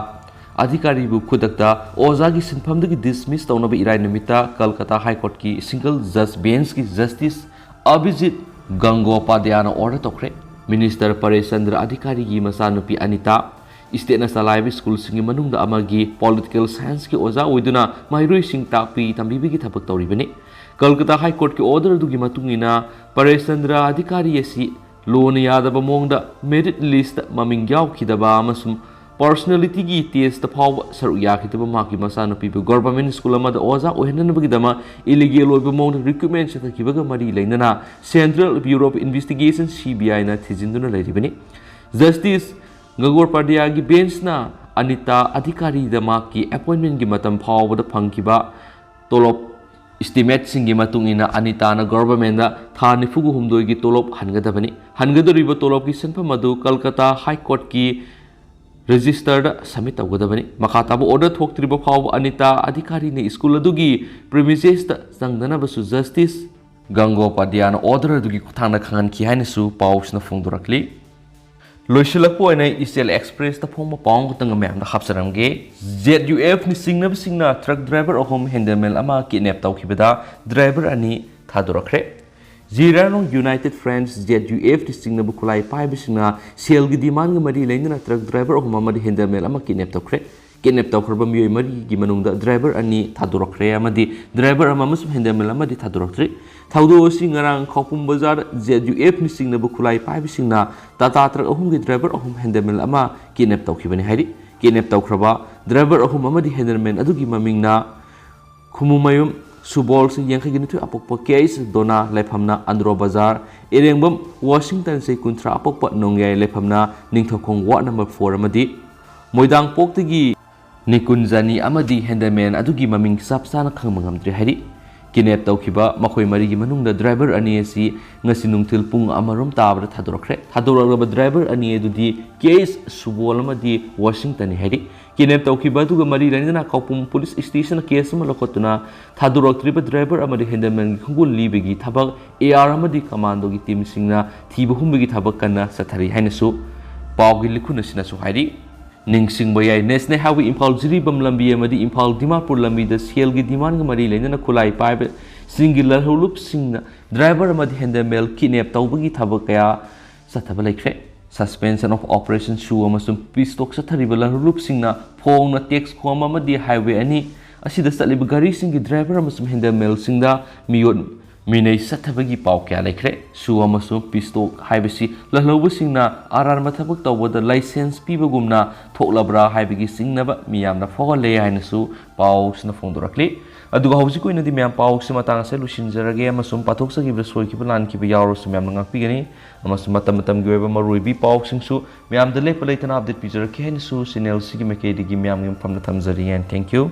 ꯑꯙꯤꯀꯥꯔꯤꯕꯨ ꯈꯨꯗꯛꯇ ꯑꯣꯖꯥꯒꯤ ꯁꯤꯟꯐꯝꯗꯒꯤ ꯗꯤꯁꯃꯤꯁ ꯇꯧꯅꯕ ꯏꯔꯥꯏ ꯅꯨꯃꯤꯠꯇ ꯀꯜꯀꯇꯥ ꯍꯥꯏ ꯀꯣꯔꯠꯀꯤ ꯁꯤꯡꯒꯜ ꯖꯖ ꯕꯦꯟꯁꯀꯤ ꯖꯁꯇꯤꯁ ꯑꯚꯤꯖꯤꯠ ꯒꯪꯒꯣꯄꯥꯙ꯭ꯌꯥꯅ ꯑꯣꯔꯗꯔ ꯇꯧꯈ꯭ꯔꯦ꯫ ꯃꯤꯅꯤꯁꯇꯔ ꯄꯔꯦꯁ ꯆꯟꯗ꯭ꯔ ꯑꯙꯤꯀꯥꯔꯤꯒꯤ ꯃꯆꯥꯅꯨꯄꯤ ꯑꯅꯤꯇꯥ, ꯁ꯭ꯇꯦꯠꯅ ꯆꯂꯥꯏꯕ ꯁ꯭ꯀꯨꯜꯁꯤꯡꯒꯤ ꯃꯅꯨꯡꯗ ꯑꯃꯒꯤ ꯄꯣꯂꯤꯇꯤꯀꯦꯜ ꯁꯥꯏꯟꯁꯀꯤ ꯑꯣꯖꯥ ꯑꯣꯏꯗꯨꯅ ꯃꯍꯩꯔꯣꯏꯁꯤꯡ ꯇꯥꯛꯄꯤ ꯇꯝꯕꯤꯕꯒꯤ ꯊꯕꯛ ꯇꯧꯔꯤꯕꯅꯤ꯫ ꯀꯜꯀꯇꯥ ꯍꯥꯏ ꯀꯣꯔꯠꯀꯤ ꯑꯣꯔꯗꯔ ꯑꯗꯨꯒꯤ ꯃꯇꯨꯡ ꯏꯟꯅ ꯄꯔꯦꯁ ꯆꯟꯗ꯭ꯔ ꯑꯙꯤꯀꯥꯔꯤ ꯑꯁꯤ ꯂꯣꯅ ꯌꯥꯗꯕ ꯃꯑꯣꯡꯗ ꯃꯦꯔꯤꯠ ꯂꯤꯁꯇ ꯃꯃꯤꯡ ꯌꯥꯎꯈꯤꯗꯕ ꯑꯃꯁꯨꯡ ꯄꯔꯁꯣꯅꯦꯂꯤꯇꯤꯒꯤ ꯇꯦꯁꯇ ꯐꯥꯎꯕ ꯁꯔꯨꯛ ꯌꯥꯈꯤꯗꯕ ꯃꯍꯥꯛꯀꯤ ꯃꯆꯥꯅꯨꯄꯤꯕꯨ ꯒꯣꯔꯚꯔꯃꯦꯟ ꯁ꯭ꯀꯨꯜ ꯑꯃꯗ ꯑꯣꯖꯥ ꯑꯣꯏꯍꯟꯅꯕꯒꯤꯗꯃꯛ ꯏꯂꯤꯒꯦꯜ ꯑꯣꯏꯕ ꯃꯑꯣꯡꯗ ꯔꯤꯀ꯭ꯔꯨꯠꯃꯦꯟ ꯆꯠꯊꯈꯤꯕꯒ ꯃꯔꯤ ꯂꯩꯅꯅ central bureau of investigation, C B ꯑꯥꯏꯅ ꯊꯤꯖꯤꯟꯗꯨꯅ ꯂꯩꯔꯤꯕꯅꯤ꯫ ꯖꯁꯇꯤꯁ ꯒꯪꯒꯣꯄꯥꯙ꯭ꯌꯥꯒꯤ ꯕꯦꯟꯆꯅ ꯑꯅꯤꯇꯥ ꯑꯙꯤꯀꯥꯔꯤꯗ ꯃꯍꯥꯛꯀꯤ ꯑꯦꯄꯣꯏꯟꯃꯦꯟꯒꯤ ꯃꯇꯝ ꯐꯥꯎꯕꯗ ꯐꯪꯈꯤꯕ ꯇꯣꯂꯣꯞ ꯏꯁꯇꯤꯃꯦꯠꯁꯤꯡꯒꯤ ꯃꯇꯨꯡ ꯏꯟꯅ ꯑꯅꯤꯇꯥꯅ ꯒꯣꯔꯚꯔꯃꯦꯟꯗ ꯊꯥ ꯅꯤꯐꯨꯒ ꯍꯨꯝꯗꯣꯏꯒꯤ ꯇꯣꯂꯣꯞ ꯍꯟꯒꯗꯕꯅꯤ꯫ ꯍꯟꯒꯗꯧꯔꯤꯕ ꯇꯣꯂꯣꯞꯀꯤ ꯁꯦꯟꯐꯝ ꯑꯗꯨ ꯀꯜꯀꯇꯥ ꯍꯥꯏ ꯀꯣꯔꯠꯀꯤ ꯔꯦꯖꯤꯁꯇꯔꯗ ꯁꯕꯃꯤꯠ ꯇꯧꯒꯗꯕꯅꯤ꯫ ꯃꯈꯥ ꯇꯥꯕ ꯑꯣꯔꯗꯔ ꯊꯣꯛꯇ꯭ꯔꯤꯕ ꯐꯥꯎꯕ ꯑꯅꯤꯇꯥ ꯑꯙꯤꯀꯥꯔꯤꯅ ꯁ꯭ꯀꯨꯜ ꯑꯗꯨꯒꯤ ꯄ꯭ꯔꯤꯃꯤꯁꯦꯁꯇ ꯆꯪꯗꯅꯕꯁꯨ ꯖꯁꯇꯤꯁ ꯒꯪꯒꯣꯄꯥꯙ꯭ꯌꯥꯅ ꯑꯣꯔꯗꯔ ꯑꯗꯨꯒꯤ ꯈꯨꯠꯊꯥꯡꯗ ꯈꯪꯍꯟꯈꯤ ꯍꯥꯏꯅꯁꯨ ꯄꯥꯎꯁꯤꯅ ꯐꯣꯡꯗꯣꯔꯛꯂꯤ꯫ ꯂꯣꯏꯁꯤꯜꯂꯛꯄ ꯑꯣꯏꯅ ꯏꯆꯦꯜ ꯑꯦꯛꯁꯄ꯭ꯔꯦꯁꯇ ꯐꯣꯡꯕ ꯄꯥꯎ ꯑꯃꯈꯛꯇꯪꯒ ꯃꯌꯥꯝꯗ ꯍꯥꯞꯆꯔꯝꯒꯦ꯫ ꯖꯦꯠ ꯌꯨ ꯑꯦꯐꯅ ꯆꯤꯡꯅꯕꯁꯤꯡꯅ ꯇ꯭ꯔꯛ ꯗ꯭ꯔꯥꯏꯚꯔ ꯑꯍꯨꯝ, ꯍꯦꯟꯗꯜꯃꯦꯟ ꯑꯃ ꯀꯤꯗꯅꯦꯞ ꯇꯧꯈꯤꯕꯗ ꯗ꯭ꯔꯥꯏꯚꯔ ꯑꯅꯤ ꯊꯥꯗꯣꯔꯛꯈ꯭ꯔꯦ꯫ ꯖꯤꯔꯥꯅꯣꯡ ꯌꯨꯅꯥꯏꯇꯦꯗ ꯐ꯭ꯔꯦꯟꯁ, ꯖꯦꯠ ꯌꯨ ꯑꯦꯐꯅ ꯆꯤꯡꯅꯕ ꯈꯨꯠꯂꯥꯏ ꯄꯥꯏꯕꯁꯤꯡꯅ ꯁꯦꯜꯒꯤ ꯗꯤꯃꯥꯟꯒ ꯃꯔꯤ ꯂꯩꯅꯅ ꯇ꯭ꯔꯛ ꯗ꯭ꯔꯥꯏꯚꯔ ꯑꯍꯨꯝ ꯑꯃꯗꯤ ꯍꯦꯟꯗꯜꯃꯦꯟ ꯑꯃ ꯀꯤꯗꯅꯦꯞ ꯇꯧꯈ꯭ꯔꯦ꯫ ꯀꯤꯗꯅꯦꯞ ꯇꯧꯈ꯭ꯔꯕ ꯃꯤꯑꯣꯏ ꯃꯔꯤꯒꯤ ꯃꯅꯨꯡꯗ ꯗ꯭ꯔꯥꯏꯚꯔ ꯑꯅꯤ ꯊꯥꯗꯣꯔꯛꯈ꯭ꯔꯦ ꯑꯃꯗꯤ ꯗ꯭ꯔꯥꯏꯚꯔ ꯑꯃ ꯑꯃꯁꯨꯡ ꯍꯦꯟꯗꯜꯃꯦꯟ ꯑꯃꯗꯤ ꯊꯥꯗꯣꯔꯛꯇ꯭ꯔꯤ꯫ ꯊꯧꯗꯣꯛ ꯑꯁꯤ ꯉꯔꯥꯡ ꯈꯧꯄꯨꯝ ꯕꯖꯥꯔ ꯖꯦꯠ ꯌꯨ ꯑꯦꯐꯅ ꯆꯤꯡꯅꯕ ꯈꯨꯠꯂꯥꯏ ꯄꯥꯏꯕꯁꯤꯡꯅ ꯇꯥꯇꯥ ꯇ꯭ꯔꯛ ꯑꯍꯨꯝꯒꯤ ꯗ꯭ꯔꯥꯏꯚꯔ ꯑꯍꯨꯝ, ꯍꯦꯟꯗꯜꯃꯦꯟ ꯑꯃ ꯀꯤꯗꯅꯦꯞ ꯇꯧꯈꯤꯕꯅꯤ ꯍꯥꯏꯔꯤ꯫ ꯀꯤꯗꯅꯦꯞ ꯇꯧꯈ꯭ꯔꯕ ꯗ꯭ꯔꯥꯏꯚꯔ ꯑꯍꯨꯝ ꯑꯃꯗꯤ ꯍꯦꯟꯗꯜꯃꯦꯟ ꯑꯗꯨꯒꯤ ꯃꯃꯤꯡꯅ ꯈꯨꯃꯨꯃꯌꯨꯝ ꯁꯨꯕꯣꯜ, ꯆꯍꯤ ꯌꯥꯡꯈꯩꯒ ꯅꯤꯊꯣꯏ ꯑꯄꯣꯛꯄ, ꯀꯦ ꯑꯩꯆ ꯗꯣꯅꯥ, ꯂꯩꯐꯝꯅ ꯑꯟꯗ꯭ꯔꯣ ꯕꯖꯥꯔ, ꯏꯔꯦꯡꯕꯝ ꯋꯥꯁꯤꯡꯇꯟ, ꯆꯍꯤ ꯀꯨꯟꯊ꯭ꯔꯥ ꯑꯄꯣꯛꯄ, ꯅꯣꯡꯌꯥꯏ, ꯂꯩꯐꯝꯅ ꯅꯤꯡꯊꯧꯈꯣꯡ ꯋꯥꯔꯗ ꯅꯝꯕꯔ ꯐꯣꯔ ꯑꯃꯗꯤ ꯃꯣꯏꯗꯥꯡꯄꯣꯛꯇꯒꯤ ꯅꯤꯀꯨꯟꯖꯅꯤ ꯑꯃꯗꯤ ꯍꯦꯟꯗꯜꯃꯦꯟ ꯑꯗꯨꯒꯤ ꯃꯃꯤꯡ ꯆꯞ ꯆꯥꯅ ꯈꯪꯕ ꯉꯝꯗ꯭ꯔꯤ ꯍꯥꯏꯔꯤ꯫ ꯀꯤꯗꯅꯦꯞ ꯇꯧꯈꯤꯕ ꯃꯈꯣꯏ ꯃꯔꯤꯒꯤ ꯃꯅꯨꯡꯗ ꯗ꯭ꯔꯥꯏꯚꯔ ꯑꯅꯤ ꯑꯁꯤ ꯉꯁꯤ ꯅꯨꯡꯊꯤꯜ ꯄꯨꯡ ꯑꯃꯔꯣꯝ ꯇꯥꯕꯗ ꯊꯥꯗꯣꯔꯛꯈ꯭ꯔꯦ꯫ ꯊꯥꯗꯣꯔꯛꯂꯕ ꯗ꯭ꯔꯥꯏꯚꯔ ꯑꯅꯤ ꯑꯗꯨꯗꯤ ꯀꯦ ꯑꯩꯆ ꯁꯨꯕꯣꯜ ꯑꯃꯗꯤ ꯋꯥꯁꯤꯡꯇꯟꯅꯤ ꯍꯥꯏꯔꯤ꯫ ꯀꯤꯗꯅꯦꯞ ꯇꯧꯈꯤꯕ ꯑꯗꯨꯒ ꯃꯔꯤ ꯂꯩꯅꯅ ꯈꯧꯄꯨꯝ ꯄꯨꯂꯤꯁ ꯁ꯭ꯇꯦꯁꯟꯅ ꯀꯦꯁ ꯑꯃ ꯂꯧꯈꯠꯇꯨꯅ ꯊꯥꯗꯣꯔꯛꯇ꯭ꯔꯤꯕ ꯗ꯭ꯔꯥꯏꯚꯔ ꯑꯃꯗꯤ ꯍꯦꯟꯗꯜꯃꯦꯟꯒꯤ ꯈꯣꯡꯒꯨꯜ ꯂꯤꯕꯒꯤ ꯊꯕꯛ ꯑꯦ ꯑꯥꯔ ꯑꯃꯗꯤ ꯀꯃꯥꯟꯗꯣꯒꯤ ꯇꯤꯝꯁꯤꯡꯅ ꯊꯤꯕ ꯍꯨꯝꯕꯒꯤ ꯊꯕꯛ ꯀꯟꯅ ꯆꯠꯊꯔꯤ ꯍꯥꯏꯅꯁꯨ ꯄꯥꯎꯒꯤ ꯂꯤꯈꯨꯟ ꯑꯁꯤꯅꯁꯨ ꯍꯥꯏꯔꯤ꯫ ꯅꯤꯡꯁꯤꯡꯕ ꯌꯥꯏ, ꯅꯦꯁꯅꯦꯜ ꯍꯥꯏꯋꯦ ꯏꯝꯐꯥꯜ ꯖꯤꯔꯤꯕꯥꯝ ꯂꯝꯕꯤ ꯑꯃꯗꯤ ꯏꯝꯐꯥꯜ ꯗꯤꯃꯥꯄꯨꯔ ꯂꯝꯕꯤꯗ ꯁꯦꯜꯒꯤ ꯗꯤꯃꯥꯟꯒ ꯃꯔꯤ ꯂꯩꯅꯅ ꯈꯨꯠꯂꯥꯏ ꯄꯥꯏꯕ ꯆꯤꯡꯒꯤ ꯂꯜꯍꯧꯂꯨꯞꯁꯤꯡꯅ ꯗ꯭ꯔꯥꯏꯚꯔ ꯑꯃꯗꯤ ꯍꯦꯟꯗꯜꯃꯦꯟ ꯀꯤꯗꯅꯦꯞ ꯇꯧꯕꯒꯤ ꯊꯕꯛ ꯀꯌꯥ ꯆꯠꯊꯕ ꯂꯩꯈ꯭ꯔꯦ꯫ Suspension of Operation ꯁꯨ ꯑꯃꯁꯨꯡ ꯄꯤꯁꯇꯣꯛ ꯆꯠꯊꯔꯤꯕ ꯂꯜꯍꯧꯂꯨꯞꯁꯤꯡꯅ ꯐꯣꯡꯅ ꯇꯦꯛꯁ ꯈꯣꯝꯕ ꯑꯃꯗꯤ ꯍꯥꯏꯋꯦ ꯑꯅꯤ ꯑꯁꯤꯗ ꯆꯠꯂꯤꯕ ꯒꯥꯔꯤꯁꯤꯡꯒꯤ ꯗ꯭ꯔꯥꯏꯚꯔ ꯑꯃꯁꯨꯡ ꯍꯦꯟꯗꯜꯃꯦꯟꯁꯤꯡꯗ ꯃꯤꯑꯣꯠ ꯃꯤꯅꯩ ꯆꯠꯊꯕꯒꯤ ꯄꯥꯎ ꯀꯌꯥ ꯂꯩꯈ꯭ꯔꯦ꯫ ꯁꯨ ꯑꯃꯁꯨꯡ ꯄꯤꯁꯇꯣꯛ ꯍꯥꯏꯕꯁꯤ ꯂꯜꯍꯧꯕꯁꯤꯡꯅ ꯑꯔꯥꯟꯕ ꯊꯕꯛ ꯇꯧꯕꯗ ꯂꯥꯏꯁꯦꯟꯁ ꯄꯤꯕꯒꯨꯝꯅ ꯊꯣꯛꯂꯕ꯭ꯔꯥ ꯍꯥꯏꯕꯒꯤ ꯆꯤꯡꯅꯕ ꯃꯤꯌꯥꯝꯅ ꯐꯥꯎꯍꯜꯂꯦ ꯍꯥꯏꯅꯁꯨ ꯄꯥꯎꯁꯤꯅ ꯐꯣꯡꯗꯣꯔꯛꯂꯤ꯫ ꯑꯗꯨꯒ ꯍꯧꯖꯤꯛꯀꯤ ꯑꯣꯏꯅꯗꯤ ꯃꯌꯥꯝ ꯄꯥꯎꯁꯤ ꯃꯇꯥꯡ ꯑꯁꯤꯗ ꯂꯣꯏꯁꯤꯟꯖꯔꯒꯦ ꯑꯃꯁꯨꯡ ꯄꯥꯊꯣꯛꯆꯈꯤꯕꯗ ꯁꯣꯏꯈꯤꯕ ꯂꯥꯟꯈꯤꯕ ꯌꯥꯎꯔꯁꯨ ꯃꯌꯥꯝꯅ ꯉꯥꯛꯄꯤꯒꯅꯤ꯫ ꯑꯃꯁꯨꯡ ꯃꯇꯝ ꯃꯇꯝꯒꯤ ꯑꯣꯏꯕ ꯃꯔꯨꯑꯣꯏꯕꯤ ꯄꯥꯎꯁꯤꯡꯁꯨ ꯃꯌꯥꯝꯗ ꯂꯦꯞꯄ ꯂꯩꯇꯅ ꯑꯞꯗꯦꯠ ꯄꯤꯖꯔꯛꯀꯦ ꯍꯥꯏꯅꯁꯨ ꯆꯦꯅꯦꯜꯁꯤꯒꯤ ꯃꯥꯏꯀꯩꯗꯒꯤ ꯃꯌꯥꯝꯒꯤ ꯃꯐꯝꯗ ꯊꯝꯖꯔꯤ꯫ And thank you꯫